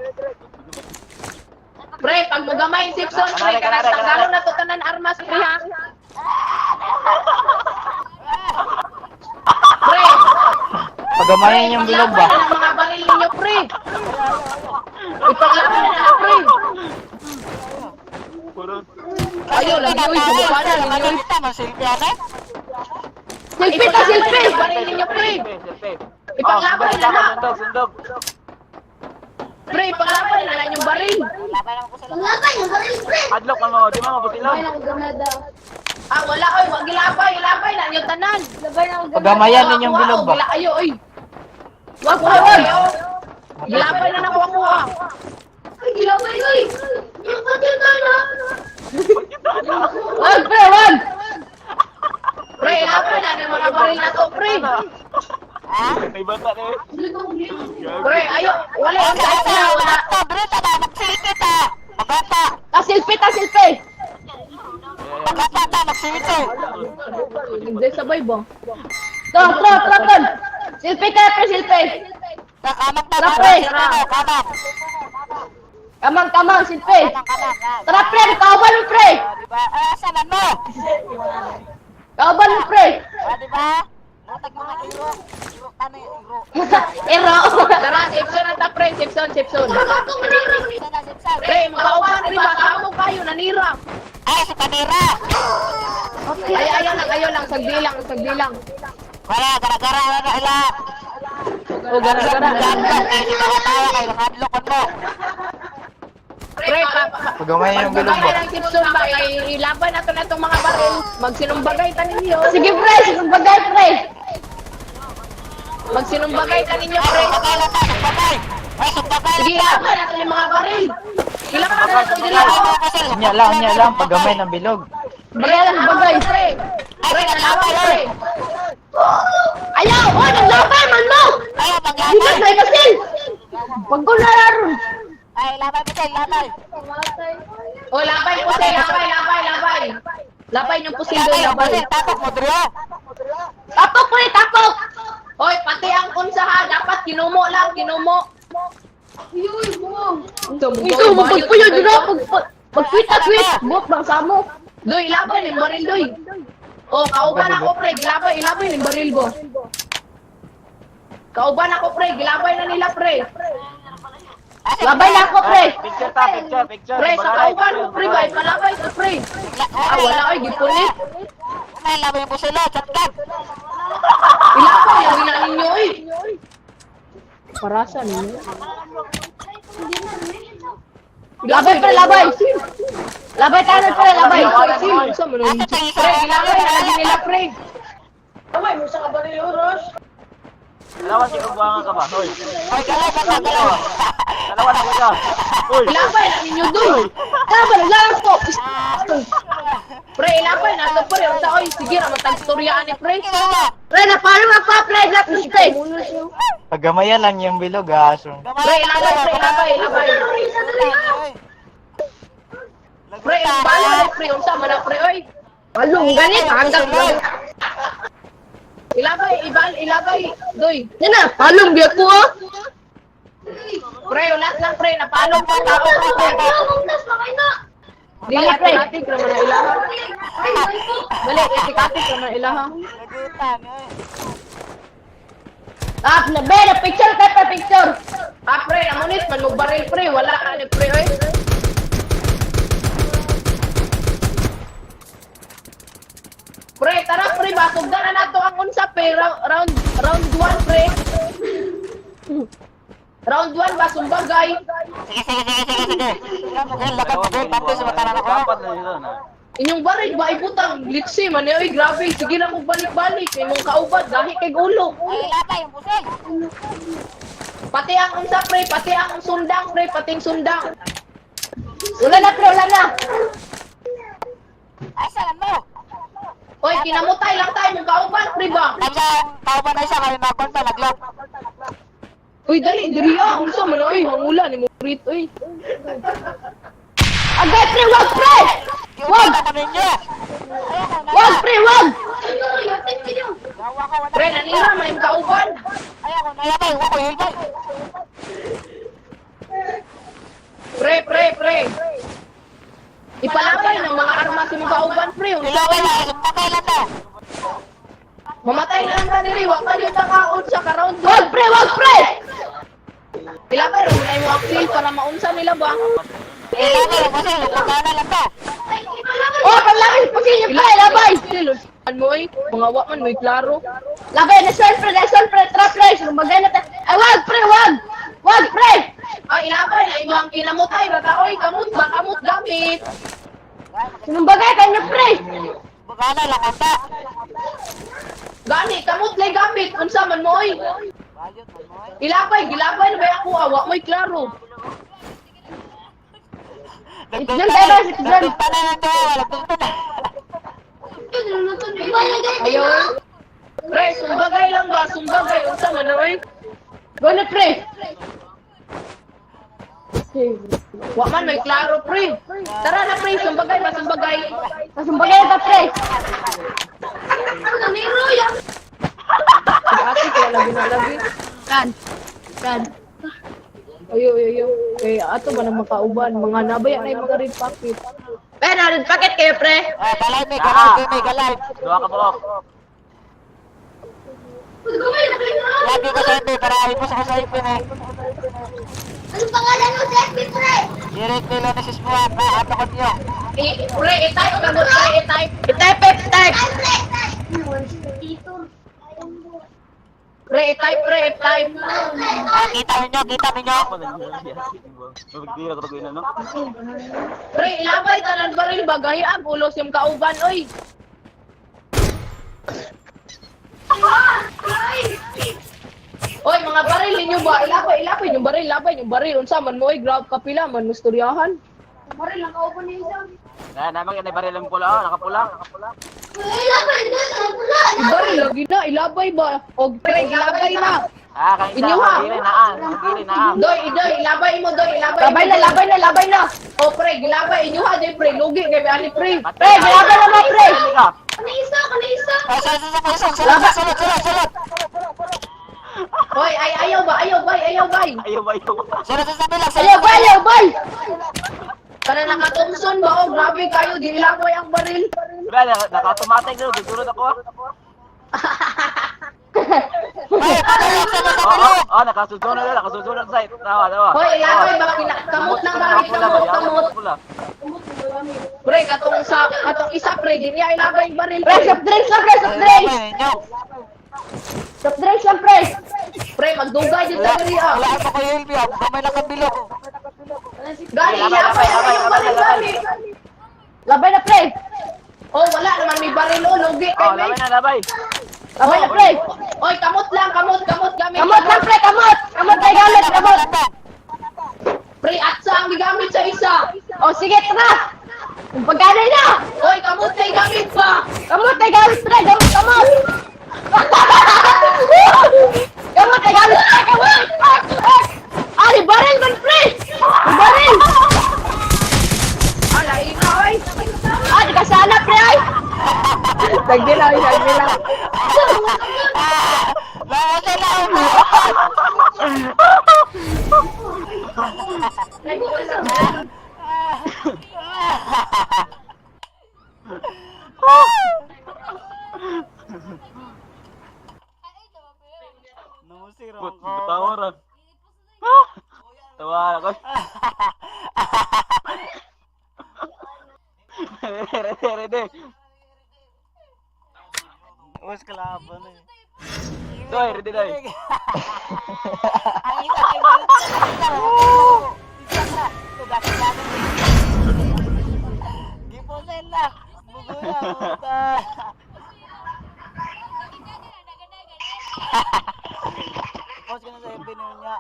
Speaker 5: Pre, pag mugamay yung Simpson, pre,
Speaker 1: Kanare,
Speaker 5: kanang
Speaker 1: kanare,
Speaker 5: tanggalon na to tanan armas, pre, ha? Pre,
Speaker 3: Pagamayan niyo yung bilog ba?
Speaker 5: ipaglaban na ng mga baril ninyo, pre. Ipaglaban na na, pre.
Speaker 1: Puro.
Speaker 5: Ayaw, lagi, uy, sumuka na ninyo. Silpi ta, silpi! Baril ninyo, pre.
Speaker 1: Selfie, selfie.
Speaker 5: Ipaglaban
Speaker 1: Oh,
Speaker 5: na na.
Speaker 1: Sundog, sundog.
Speaker 5: Pre, ipaglaban na lang yung baril.
Speaker 1: Hadlok man mo, di mo mabusilon.
Speaker 5: Ah, wala, oy, wag gilabay, gilabay na yung tanan.
Speaker 3: Pagamayan ninyo yung bilog ba?
Speaker 5: Wala, ayo, oy. Wag, wag, wag. Gilabay na nakuha ko, ah. Ay, gilabay, oy. Wag, pre, wag. Pre, ilabay na ng mga baril na to, pre.
Speaker 1: May bata na eh.
Speaker 5: Pre, ayo, wala, ang taas na, wala. Ta, silpi, ta, silpi. Nagsabay ba? To, to, to, to. Silpi ka, pre, silpi. Tara, pre. Kamang, kamang, silpi. Tara, pre, kauban mo, pre. Kauban mo, pre. Ero. Tara, Simpson na ta, pre. Simpson, Simpson. Pre, makauban, pre. Baka mo kayo, nanira. Ay, si Panira. Ay, ayaw lang, ayaw lang. Sagdi lang, sagdi lang. Wala, gara-gara na ila. O, gara-gara. Pre,
Speaker 3: Pagamayan niyo yung bilog ba?
Speaker 5: Pagbabay ng Simpson ba, ay ilaban nato na itong mga baril. Magsinumbagay ta ninyo. Sige pre, sinumbagay pre. Magsinumbagay ta ninyo pre. Sige, ilaban nato yung mga baril. Ilaban nato sila.
Speaker 3: Unya lang, paggamay ng bilog.
Speaker 5: Bagay lang, bagay pre. Pre, nalaban pre. Ayaw, oh, naglaban man mo. Ayaw, maglaban. Hindi ka basil. Wag ko na laro.
Speaker 3: Ay, labay po tayo, labay.
Speaker 5: O, labay pusil, labay, labay, labay. Labay yung pusil doon,
Speaker 3: Labay,
Speaker 5: labay.
Speaker 3: pusil, tapok mo, Drio.
Speaker 6: Tapok pre, tapok.
Speaker 5: Oy, pati ang unsa ha, dapat kinumo lang, kinumo.
Speaker 6: Ito, magpagpuyo dito. Magkwit-kwit. Buk bang samo.
Speaker 5: Doy, ilabay yung baril, doy. Oh, kauban ako, pre. Gilabay, ilabay yung baril ko. Kauban ako, pre. Gilabay na nila, pre.
Speaker 6: Labay na ako pre.
Speaker 1: Picture ta, picture, picture.
Speaker 5: Pre, sa kauban ko, pre, ba? Ipalabay ko, pre. Ah, wala ay gipunit.
Speaker 3: Ay, labay yung pusil, oh, chatkan.
Speaker 5: Ilabay, ang gina ninyo, eh. Parasan, ninyo.
Speaker 6: Labay pre, labay. Labay tayo pre, labay.
Speaker 5: Pre, gilabay na lagi nila, pre.
Speaker 1: Dalawa si Ubuangan ka ba? Hoy.
Speaker 3: Ay, galaw, galaw, galaw.
Speaker 1: Dalawa na ka. Hoy.
Speaker 5: Ilabay na ninyo, doy.
Speaker 6: Laban, laban po.
Speaker 5: Pre, ilabay na ito, pre. Unsa, oy, sige, ramatagstorya ni pre.
Speaker 6: Pre, napalo nga pa pre, lapis pre.
Speaker 3: Paggamaya lang yung bilog, aso.
Speaker 5: Pre, ilabay, pre, ilabay, ilabay. Pre, ang bala na, pre. Unsa man na, pre, oy.
Speaker 6: Walong ganit, hanggang
Speaker 5: Ilabay, ibal, ilabay, doy.
Speaker 6: Yan na, palong biya ko ah.
Speaker 5: Pre, ulat lang, pre. Napalong pa tao, pre. Dili, pre. Katik naman na ilaha. Dali, katik naman na ilaha.
Speaker 6: Ah, na be, na picture tayo pa picture.
Speaker 5: Ah, pre, amunit, man mo baril, pre. Wala ka ni pre, oy. Pre, tara, pre. Basog na na nato ang unsa, pre. Round, round 1, pre. Round 1, basong bagay.
Speaker 3: Sige, sige, sige, sige, sige. Lagat, lagat, pati sa mata na ako.
Speaker 1: Dapat na yun. ah.
Speaker 5: Inyong baril ba ibutang litsi man eh, oy grabe sige lang kung balik-balik imong kaubad dahi kay ulo.
Speaker 3: Ay, labay yung pusil.
Speaker 5: Pati ang unsa pre, pati ang sundang pre, pati ang sundang.
Speaker 6: Wala na pre, wala na.
Speaker 3: Ay, salan mo.
Speaker 5: Oy, kinamutay lang tayo mong kauban pre ba?
Speaker 3: Tapos ang tao ba na isa, kayo nakon pa, naglok.
Speaker 5: Uy, dali diri ah, unsa man oy, hangula ni mo rit oy.
Speaker 6: Agay pre, wag pre.
Speaker 3: Wag! Ako ninyo!
Speaker 6: Wag pre, wag.
Speaker 3: Gawa ko, wala.
Speaker 5: Pre, nanira man imong kauban.
Speaker 3: Ay, ako, nalabay, wako, hilbay.
Speaker 5: Pre, pre, pre. Ipalabay ng mga armas imong kauban pre. Unsa
Speaker 3: Ilabay na, sumpakay lang na.
Speaker 5: Mamatay na lang ta diri, wa pa gyud ta kaon sa ka round.
Speaker 6: Wag pre, wag pre.
Speaker 5: Ilabay ra mo axil para maunsa nila ba?
Speaker 3: Ilabay yung pusil, pagkana lang to.
Speaker 6: Oh, panlabay pusil niyo pre, labay.
Speaker 5: An mo oy, mga wa man mo'y klaro.
Speaker 6: Labay na sol pre, na sol pre, trap pre, sumagay na ta. Ay, wag pre, wag. Wag pre.
Speaker 5: Ay, ilabay na imong kinamutay ra ta oy, kamot ba kamot gamit.
Speaker 6: Sinumbagay kanyo pre.
Speaker 3: Pagkana lang ang ta.
Speaker 5: Gani kamot lay gamit unsa man mo oy. Ilabay, gilabay na ba ako awa mo'y klaro.
Speaker 6: Diyan tayo ba, diyan.
Speaker 3: Nagdugta na lang to, nagdugta na.
Speaker 5: Ayo. Pre, sumbagay lang ba? Sumbagay unsa man oy.
Speaker 6: Go na pre.
Speaker 5: Wa man may klaro pre. Tara na pre, sumbagay ba sumbagay.
Speaker 6: Kasumbagay ta pre.
Speaker 5: Ate kaya lagi na lagi.
Speaker 6: Kan. Kan.
Speaker 5: Ayo ayo ayo. Kay ato ba na makauban mga nabay na yung mga red packet.
Speaker 6: Pre, narin packet kayo pre.
Speaker 3: Ay, galay, may galay, may galay.
Speaker 1: Duha ka buok.
Speaker 3: Lagi ko sa hindi, para ipos ako sa ipin eh.
Speaker 7: Anong pangalan mo sa FB, pre?
Speaker 3: Direct Milo na sismuan, na ato ko niyo.
Speaker 5: Eh, pre, i-type ka mo, pre, i-type.
Speaker 6: I-type, i-type.
Speaker 7: Ay, pre! Dito.
Speaker 5: Pre, i-type, pre, i-type.
Speaker 3: Ah, kita ninyo, kita ninyo.
Speaker 1: Magdira ko to no?
Speaker 5: Pre, ilabay tanan baril bagay ang ulos yung kauban oy. Oy, mga baril ninyo ba? Ilabay, ilabay yung baril, ilabay yung baril. Unsa man mo oy, grab kapila man mustoryahan.
Speaker 7: Baril ang kauban niya isa.
Speaker 1: Na, naman na baril ang pula, oh, nakapula.
Speaker 7: Uy, laban na, pula.
Speaker 5: Baril lagi na, ilabay ba? Og pre, ilabay na.
Speaker 1: Ah, kanisa.
Speaker 5: Inyo ha.
Speaker 1: Gili na ah. Gili na ah.
Speaker 5: Doy, doy, labay mo, doy, labay.
Speaker 6: Labay na, labay na, labay na.
Speaker 5: Oh, pre, gilabay inyo ha, di pre, lugi kay ani pre.
Speaker 6: Pre, gilabay na mo, pre.
Speaker 1: Ka.
Speaker 7: Kana isa, kana isa.
Speaker 3: Ay, sa, sa, sa, sa, sulot, sulot, sulot, sulot.
Speaker 5: Hoy, ay ayaw ba, ayaw bay, ayaw bay.
Speaker 1: Ayaw ba, ayaw ba?
Speaker 3: Sulot sa bilang, sulot.
Speaker 6: Ayaw bay, ayaw bay.
Speaker 5: Kana nakatumson ba oh, grabe kayo, gilabay ang baril.
Speaker 1: Pre, naka-automatic na. Susunod ako ah.
Speaker 3: Ay, pabalik, sulot sa
Speaker 1: Oo,
Speaker 3: bilog.
Speaker 1: oh, nakasusunod na, nakasusunod sa site. Tawa, tawa.
Speaker 5: Hoy, ilabay ba kina kamot lang gamit, kamot, kamot.
Speaker 1: Pula.
Speaker 5: Pre, katong sa katong isa pre, di niya ilabay ang baril.
Speaker 6: Pre, soft drinks lang, pre, soft drinks.
Speaker 3: Ay, inyo.
Speaker 6: Soft drinks lang, pre.
Speaker 5: Pre, magdugay dito
Speaker 3: Wala,
Speaker 5: diri ah.
Speaker 3: wala pa ko yung LB, ah. Gamay lang ang bilog.
Speaker 5: Gani
Speaker 1: Labay,
Speaker 5: ilabay
Speaker 1: labay,
Speaker 5: ang
Speaker 1: labay,
Speaker 5: baril
Speaker 1: labay.
Speaker 5: gani.
Speaker 6: Labay na, pre.
Speaker 5: Oh, wala naman may baril oh, lugi kay
Speaker 1: Oh,
Speaker 5: may.
Speaker 1: labay na, labay.
Speaker 6: Labay na, pre.
Speaker 5: Oy, kamot lang, kamot, kamot gamit.
Speaker 6: Kamot lang, pre, kamot. Kamot ay gamit, kamot.
Speaker 5: Pre, atsa ang gigamit sa isa.
Speaker 6: O, sige, tara. Kung pagkanay na.
Speaker 5: Oy, kamot kay gamit pa.
Speaker 6: Kamot ay gamit, pre. Gamot, kamot. Kamot ay gamit, pre. Kamot. Ah, ah. Ah, di baril man, pre. Di baril.
Speaker 5: Ala, ikaw ay.
Speaker 6: Ah, di kasala, pre, ay.
Speaker 5: Nagdilaw, nagdilaw.
Speaker 3: Lawas na, lawas.
Speaker 1: Put, tawa ron. Ah! Tawa ako. Ready, ready, ready.
Speaker 3: Us kalaban eh.
Speaker 1: Doy, ready, doy.
Speaker 3: Ang isa kay Woo! Isa na. Tugasan namin. Giposen na. Bugula puta. Post ko na sa FB niya.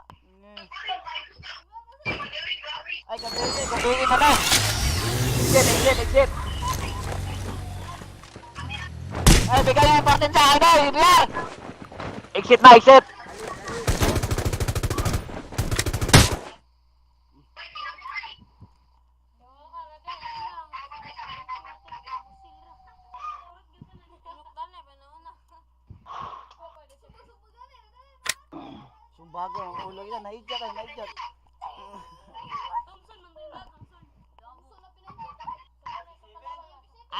Speaker 3: Ay, gabi, gabi mo na.
Speaker 1: Exit, exit, exit.
Speaker 3: Ay, bigay yung important sa ano, UBR.
Speaker 1: Exit na, exit.
Speaker 3: Sumbago, ang ulo yan, naijak ay, naijak.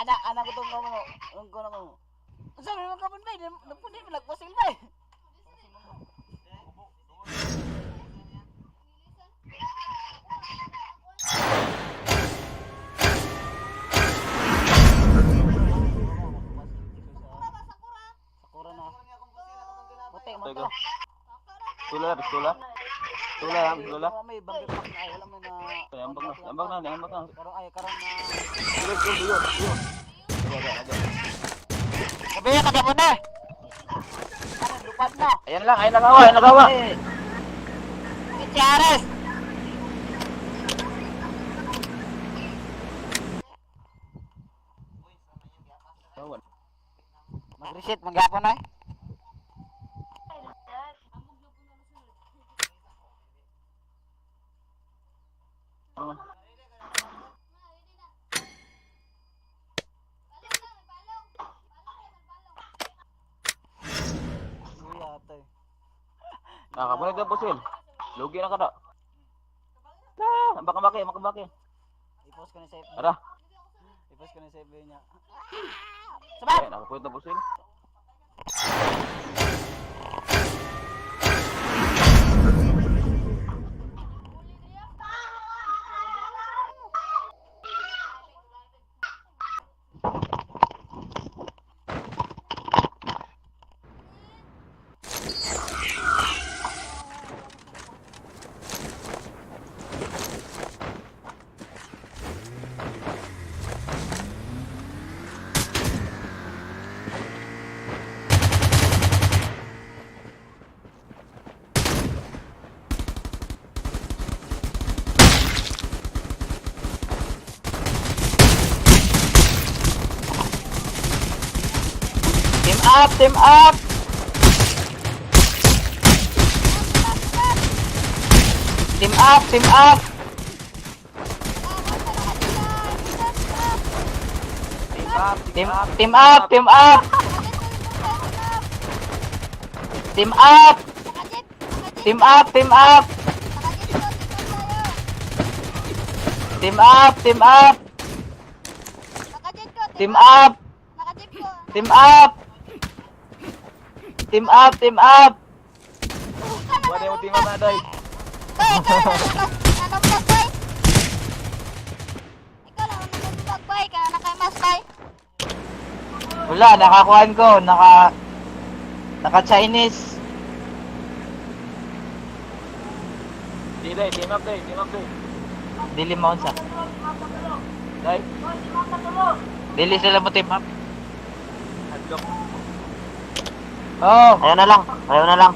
Speaker 3: Anak, anak ko itong kamo, ang ko na ko. Sabi mo ka ba, napunit mo, nagpasil ba eh. Sakura na. Puti mo to.
Speaker 1: Tula, pistola. Tula, pistola.
Speaker 3: Wala may bangkit pak na, ay, wala may na.
Speaker 1: Ay, ambag na, ambag na, ambag na.
Speaker 3: Karon ay karon na.
Speaker 1: Tulo, tulo, tulo, tulo. Tulo, tulo.
Speaker 3: Sabi ka na muna. Ano, lupad na.
Speaker 1: Ayan lang, ayan lang hawa, ayan lang hawa.
Speaker 3: Si Ares. Mag-reset, maghapon na eh. Uy, ate.
Speaker 1: Nakabulag na pusil. Lugi na ka na. Ah, ambak ambak ambak ambak.
Speaker 3: I-post ko na sa FB.
Speaker 1: Tara.
Speaker 3: I-post ko na sa FB niya.
Speaker 1: Ayan, nakapulit na pusil.
Speaker 3: Team up! Team up! Team up, team up.
Speaker 1: Team up,
Speaker 3: Team up, team up. Team up. Team up, team up. Team up, team up. Team up. Team up. Team up, team up.
Speaker 1: Wala yung team up na, Day.
Speaker 7: Bay, ikaw na nanumpas, bay. Ikaw na nanumpas, bay. Kaya na kay mas, bay.
Speaker 3: Wala, nakakuan ko, naka Chinese.
Speaker 1: Di, Day. Team up, Day. Team up, Day.
Speaker 3: Dili maunsa.
Speaker 1: Day.
Speaker 3: Dili sila mo team up.
Speaker 1: Hadlock.
Speaker 3: Oh,
Speaker 2: Ayaw na lang. Ayaw na lang.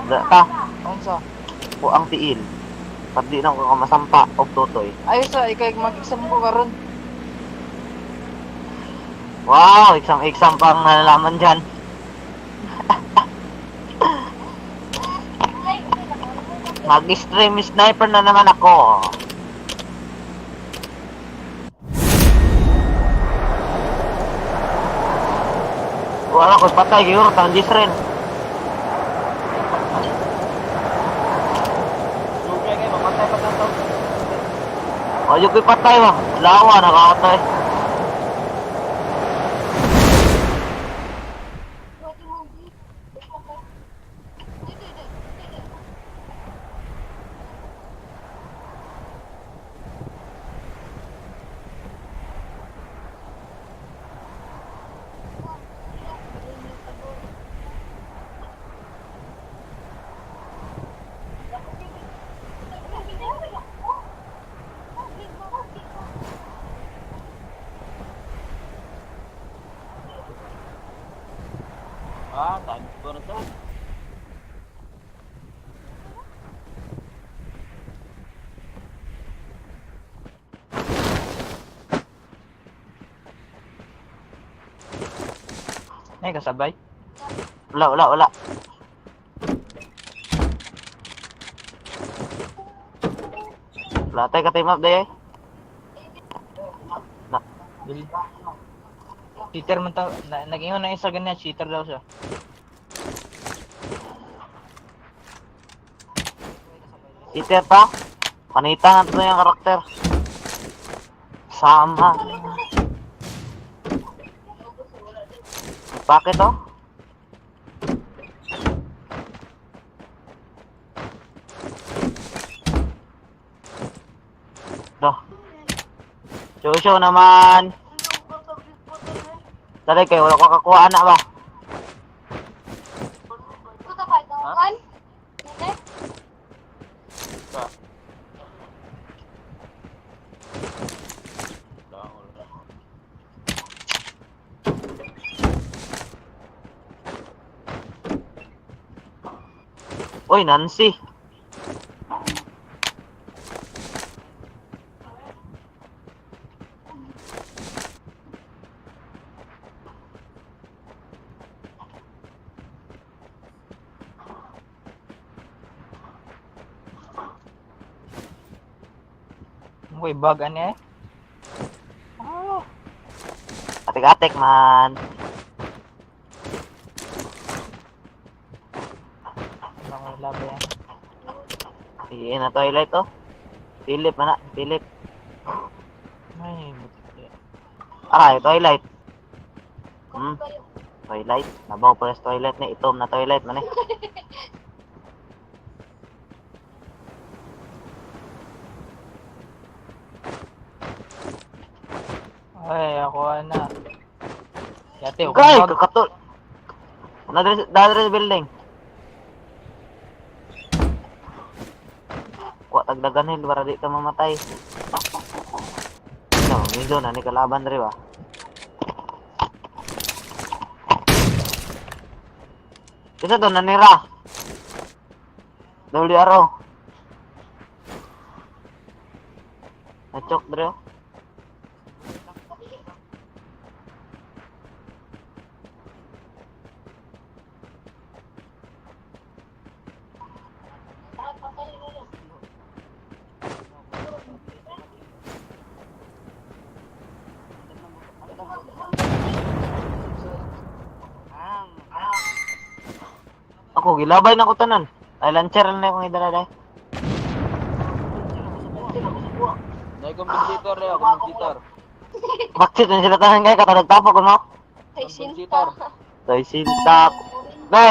Speaker 2: Da, ta.
Speaker 3: unsa?
Speaker 2: Kuang tiil. Pag di na ko masampa og tutoy.
Speaker 3: Ayo sa ikay mag-exam ko karon.
Speaker 2: Wow, exam-exam pang nalalaman dyan. Mag-stream sniper na naman ako. Wala ko patay gyud tang rin.
Speaker 1: Sugay kayo, mapatay pa to.
Speaker 2: Ayo ko'y patay ba? Lawa nakakatay.
Speaker 1: Ah, times 2 na to.
Speaker 3: Ay kasabay.
Speaker 2: Wala, wala, wala. Wala tayo ka team up day eh.
Speaker 3: Dili. Cheater man ta, na, nag-ingon na isa ganyan, cheater daw siya.
Speaker 2: Iter pa. Panita na to yung karakter. Sama. Bakit oh? Do. Show naman. Dali kayo, wala ko kakuha na ba?
Speaker 7: Puta ka, dawan. Hindi.
Speaker 1: Sa. Wala, wala.
Speaker 2: Uy, Nancy.
Speaker 3: Uy, bug ani eh.
Speaker 2: Atik-atik man.
Speaker 3: Wala ko labi yan.
Speaker 2: Sige na toilet oh. Philip man na, Philip.
Speaker 3: Ay, buti.
Speaker 2: Aray, toilet. Hmm. Toilet. Nabaw pa sa toilet ni itom na toilet man eh.
Speaker 3: Ay, ako na. Yate,
Speaker 2: Gay,
Speaker 3: bug.
Speaker 2: kakatul. Nadre dadre sa building. Kuha tagdagan hil para di ka mamatay. No, medyo na ni kalaban dre ba. Isa to nanira. WRO. Nachok dre. Oh. Gilabay na ko tanan. Ay, lancer na akong idala day.
Speaker 1: Dahil compensator, Leo, compensator.
Speaker 2: Bakit na sila tanan kay katong nagtapok ko, no?
Speaker 7: Ay, sinta.
Speaker 2: Tay sinta. Be,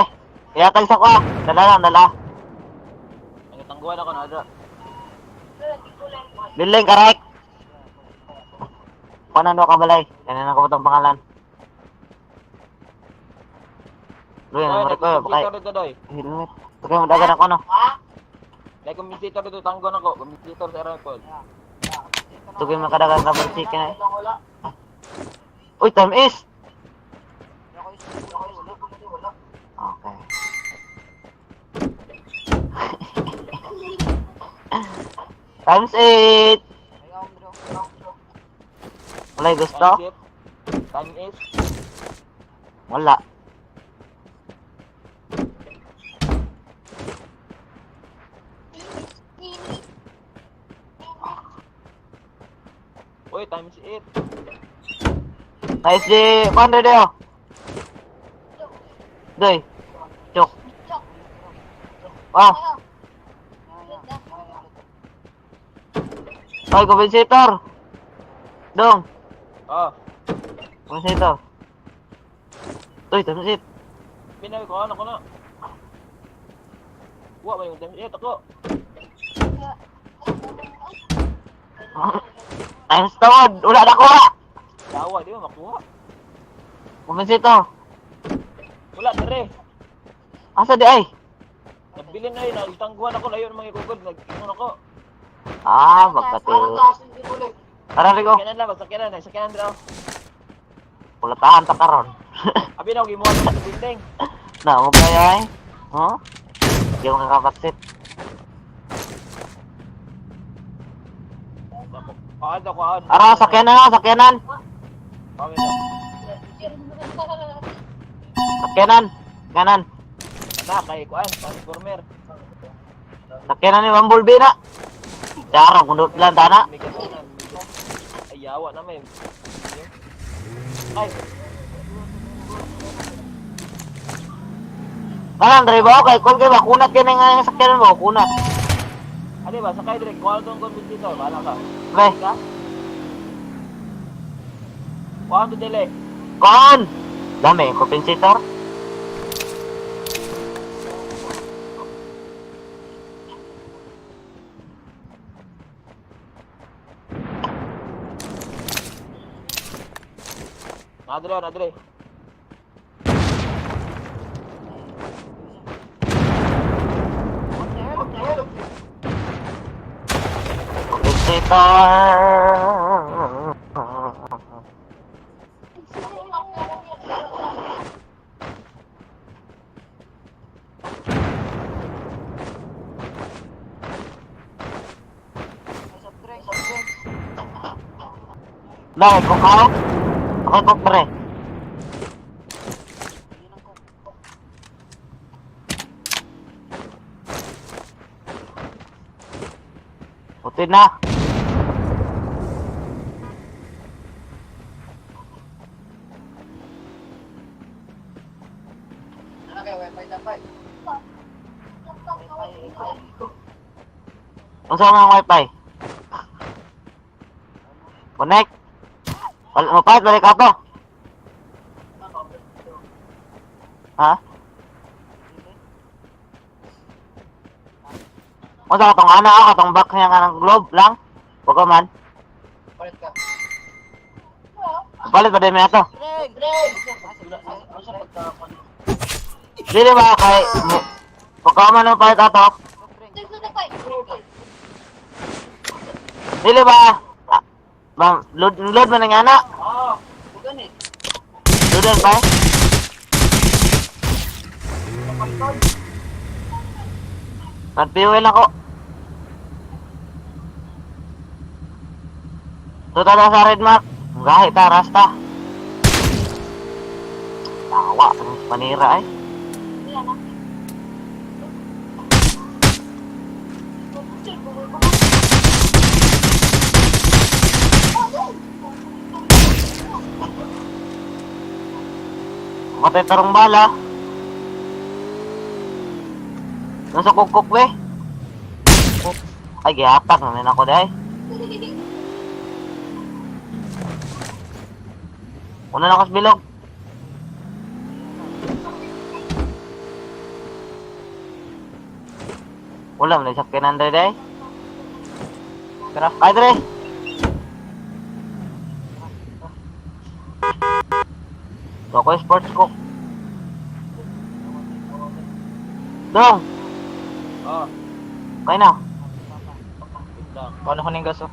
Speaker 2: ihatag sa ko ah. Dala lang, dala.
Speaker 1: Ang tangguhan ako na ada.
Speaker 2: Building, correct. Paano ka balay? Yan na ko itong pangalan. Luy,
Speaker 1: Doy,
Speaker 2: ano ko, bakay.
Speaker 1: compensator dito, doy.
Speaker 2: Helmet. Sakay mo dagan ako, no?
Speaker 1: Dahil compensator dito, tangguhan ako. Compensator sa rifle.
Speaker 2: Tugay makadagan ka ba chicken eh. Uy, time is! Okay. Times 8! Wala'y gusto?
Speaker 1: Time is. Time is.
Speaker 2: Wala.
Speaker 1: Uy, times 8.
Speaker 2: Nice di, paano daw? Doy. Chok. Ah, ay, compensator. Dong,
Speaker 1: Oh,
Speaker 2: compensator. Uy, times 8.
Speaker 1: pinawi ko, ano ko na. Wa ba yung times 8 ako?
Speaker 2: Times tawad, wala na kuha.
Speaker 1: Dawa, di ba makuha?
Speaker 2: Compensator.
Speaker 1: Wala, dire.
Speaker 2: Asa di ay?
Speaker 1: Nabilin na yun, nagtangguhan ako, layo ng mga ikugod, nag-ingon ako.
Speaker 2: Ah, magkati. Tara, Rico.
Speaker 1: Sakyanan lang, sakyanan, sakyanan daw.
Speaker 2: Pulataan ta karon.
Speaker 1: Abi na, gimuha sa building.
Speaker 2: Na, mo kayo ay. Huh? Di mo kakapaksit.
Speaker 1: Kuhaan daw, kuhaan.
Speaker 2: Ara, sakyanan, sakyanan.
Speaker 1: Kami na.
Speaker 2: Sakyanan. Kanan.
Speaker 1: Na, kay kuhaan, transformer.
Speaker 2: Sakyanan ni Bumblebee na. Dara, kundot lang tana.
Speaker 1: May katunan. Ay, yawa na may. Ay,
Speaker 2: Kanan, drive ako kay kung kay makunat kay nga yung sakyanan mo, kunat.
Speaker 1: ano ba, sakay direct, kuhaan tong compensator, bahala ka.
Speaker 2: Pre,
Speaker 1: Ka? Kuhaan to dili.
Speaker 2: kon. Dami, compensator.
Speaker 1: Nadre, nadre.
Speaker 2: Compensator. Dai, kung kao. Ako kok pre. Puti na. Unsa man ang wifi? Connect. Wala mo pa, balik ka pa. Ha? Unsa katong ana ako katong back niya nga ng globe lang? Wag man. Palit ba din may ato? Dili ba kay pagka man ang palit ato? Dili ba? Ah, ma'am, load, load man ang ana. Load pa eh. Nag-fuel ako. Tuta na sa red mark. Gahit ta, rasta. Tawa, ang panira eh. Matay tarong bala. Nasa kukok be. Ay, gihatak na ako day. Una na ako sa bilog. Wala man sa kanan day.
Speaker 3: Tara.
Speaker 2: Ay, dre. Ako sports ko. Dong,
Speaker 1: Oh,
Speaker 2: kaya na.
Speaker 1: wait lang.
Speaker 3: Paano ko ning gaso?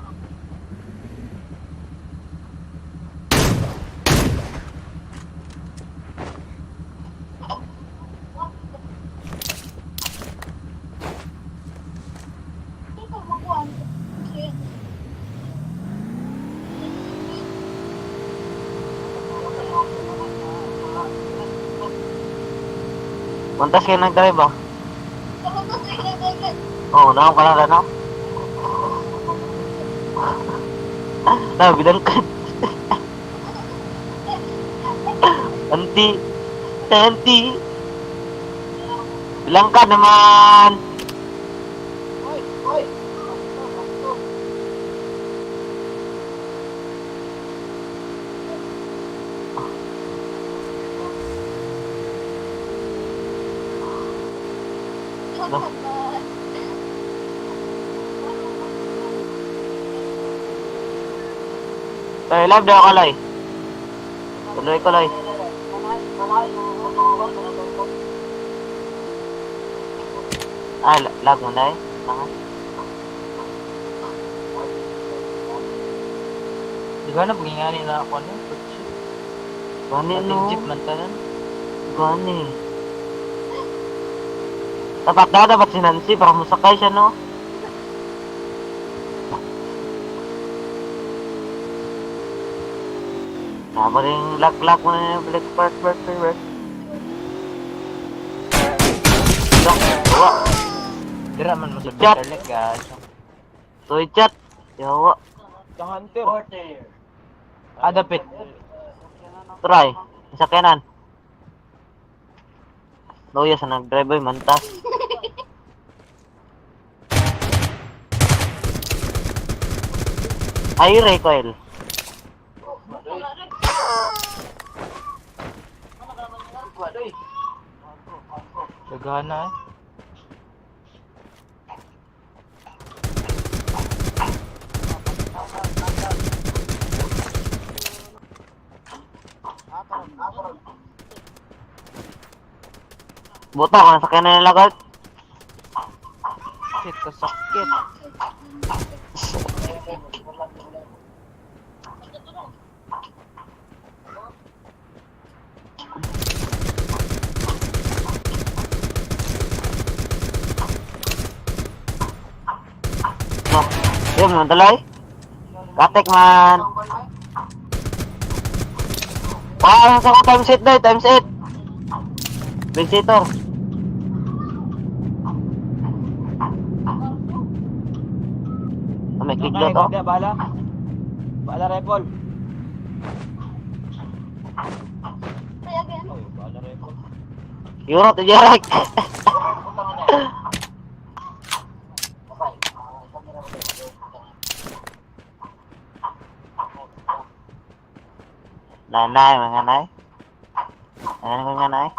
Speaker 2: Montas kayo nag-drive ah. Oo, oh, naon ka na no? Na, bilangkad. Anti. Anti. Bilangkad naman. Ay, live daw ako, Loy. Tuloy ko, Loy. Ah, lag mo na eh. Tanga.
Speaker 3: Di ba na pagingani na ako ano? Kutsi.
Speaker 2: Gani,
Speaker 3: Ating
Speaker 2: no?
Speaker 3: jeep man tanan.
Speaker 2: Gani. Dapat na, dapat si Nancy para masakay siya, no? Tama rin lak-lak mo na yung black park, park, park, park. Lak, yawa.
Speaker 3: Dira man mo sa
Speaker 2: Chat.
Speaker 3: Peter Lake guys.
Speaker 2: Toy chat. Yawa.
Speaker 1: The Hunter.
Speaker 3: Ah, dapit.
Speaker 2: Try. Sakyanan. Loya sa nag-drive boy, mantas. Ay, recoil.
Speaker 3: Dagana eh.
Speaker 2: Buta ko, nasakyanan nila guard.
Speaker 3: Shit, kasakit.
Speaker 2: No. Yun, man tuloy. Katek man. Ah, nasa ko times 8 daw, times 8. Visitor. Ah, may
Speaker 1: Okay,
Speaker 2: kickload oh.
Speaker 1: hindi, bahala. Bahala, Repol. Oy, bahala, Repol.
Speaker 2: Euro to Jerek. Nanay, mga nay. Nanay, mga nay.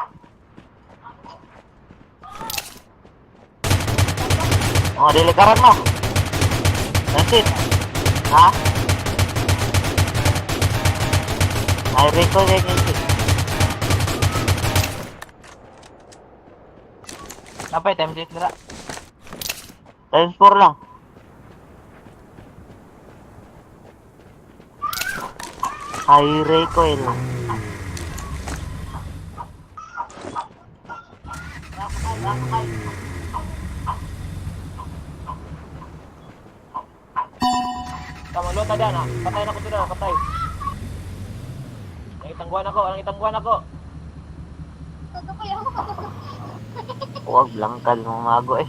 Speaker 2: Oh, dili karon mo. That's it. Ha? Ay, Rico, Rico.
Speaker 3: Napay time date dira.
Speaker 2: Times 4 lang. High recoil.
Speaker 1: Tama, lota dyan ha. Patay na ko to na, patay. Ang itangguan ako, ang itangguan ako.
Speaker 2: Huwag langkal mga mago eh.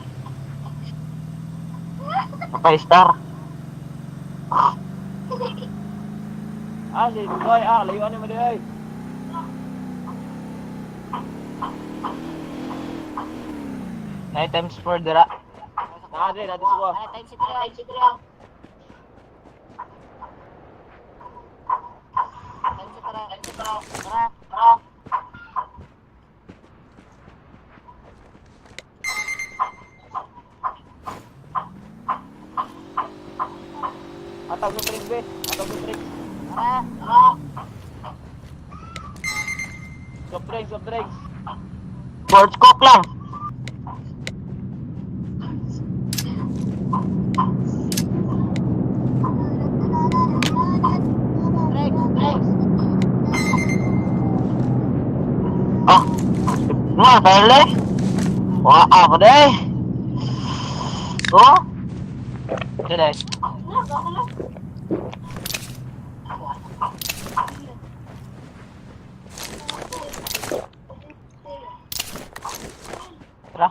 Speaker 2: Patay star.
Speaker 1: Ah, si Dudoy, ah, layuan mo Dudoy.
Speaker 3: 9 times 4 dira.
Speaker 1: Naa dre, naa dre suwa.
Speaker 7: Ay, times 3. Times 3. Tara. Tara.
Speaker 1: Atag sa tricks be. Atag sa tricks.
Speaker 7: Tara.
Speaker 1: Soft drinks, soft drinks.
Speaker 2: Sports coke lang. Ah, nga, pele. Wah, ako de. Oh,
Speaker 3: Dili. Tara.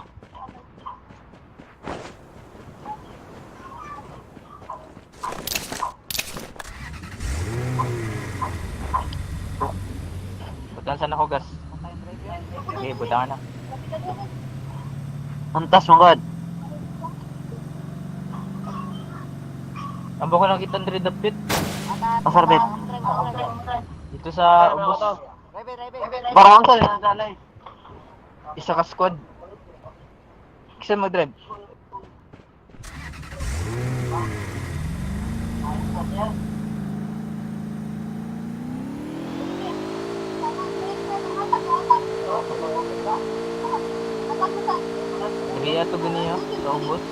Speaker 3: Butan saan ako gas? Okay, butangan na.
Speaker 2: antas mo god.
Speaker 3: Ambo ko lang kita diri dapit.
Speaker 2: Pasar bet.
Speaker 3: Dito sa ubos.
Speaker 2: Parang sa nagdalay.
Speaker 3: Isa ka squad. Kisa mag-drive. Diri ato ganiyo sa ubos.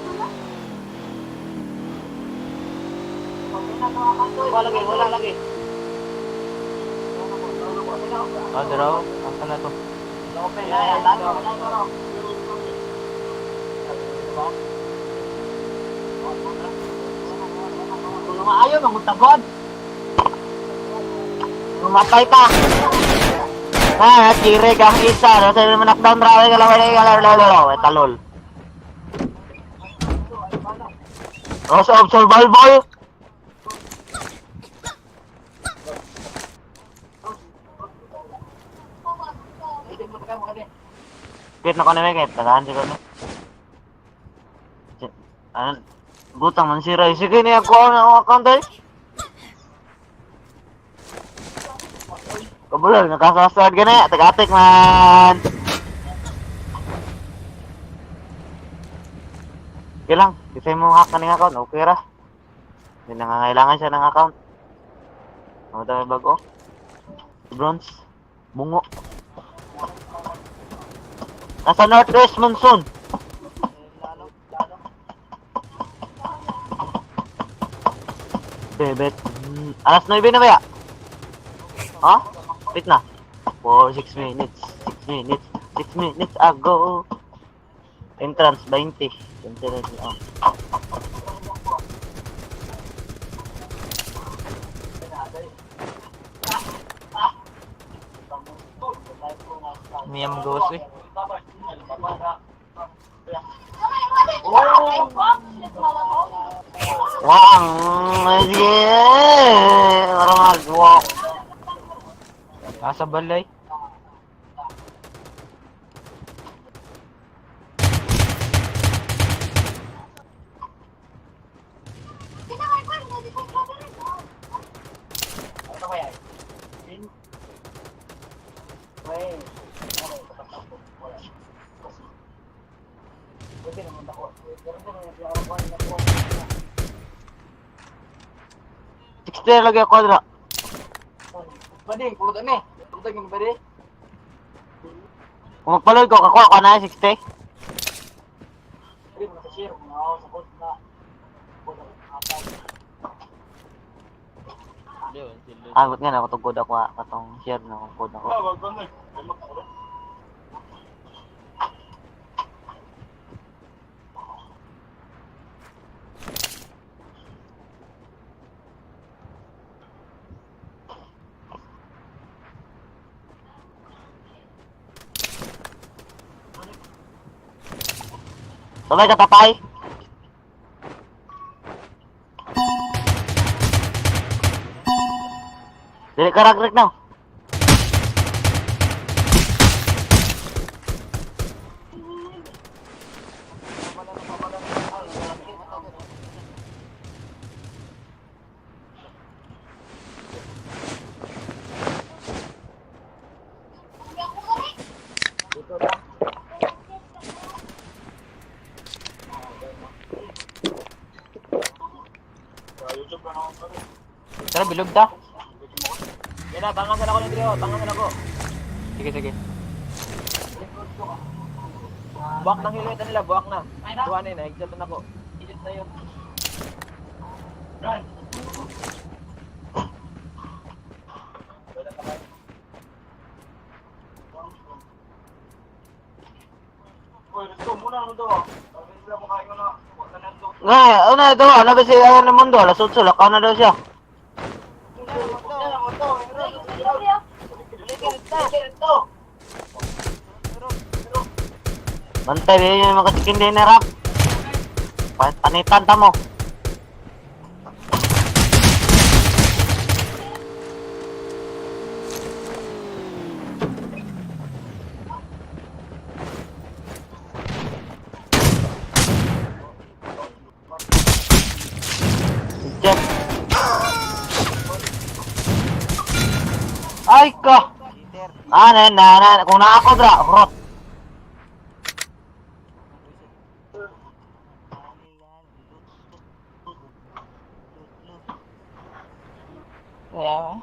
Speaker 1: Wala lagi, wala lagi.
Speaker 3: Ah, daraw. Asa na to?
Speaker 2: Ayaw, mangutagod. Lumatay ka. Ah, kire kang isa. Nasa naman knockdown rawe ka lang, wala wala wala wala. Talol. Rosa of survival. Wait na ko na may tagahan siguro na. Ano? Butang man si Ray. Sige niya ko ang akong account eh. Kabulol, nakasasad ka na. Tagatik man. Okay lang. Kasi mo hack ka ng account. Okay ra. Hindi nangangailangan siya ng account. Ano tayo bago? Bronze. Bungo. Nasa Northwest Monsoon. Bebet. Alas 9 na ba ya? Ha? Wait na. 4, 6 minutes. 6 minutes. 6 minutes ago. Entrance 20. 20 na siya. Oh.
Speaker 3: Miyam goes eh.
Speaker 2: Wang! Sige! Para mag-walk.
Speaker 3: Nasa balay.
Speaker 2: Sixty na lagi ako dra.
Speaker 1: Pwede, pulot ani. Pulot yung pwede.
Speaker 2: Kung magpaloy ko, kakuha ko na 60.
Speaker 1: Pwede mo sa share kung ako sa code na.
Speaker 2: Ah, ba't nga na ako itong code ako, ah, katong share na akong code ako. Sabay ka, tatay! Dili ka ragrik na.
Speaker 3: Tara, bilog ta.
Speaker 1: Yan na, tangan na ako ni Trio, tangan na ako.
Speaker 3: Sige, sige.
Speaker 1: Buwak ng hileta nila, buwak na. Duha na yun, na-exit na ako.
Speaker 2: Nga, ano na ito? Ano ba si Iron ng Mundo? Alas 8, lakaw na daw siya. Bantay, yun yung mga chicken dinner ha. Panitan ta mo. Jeff. Ay ka. Ah, na na na kung na ako dra, rot.
Speaker 3: Yeah.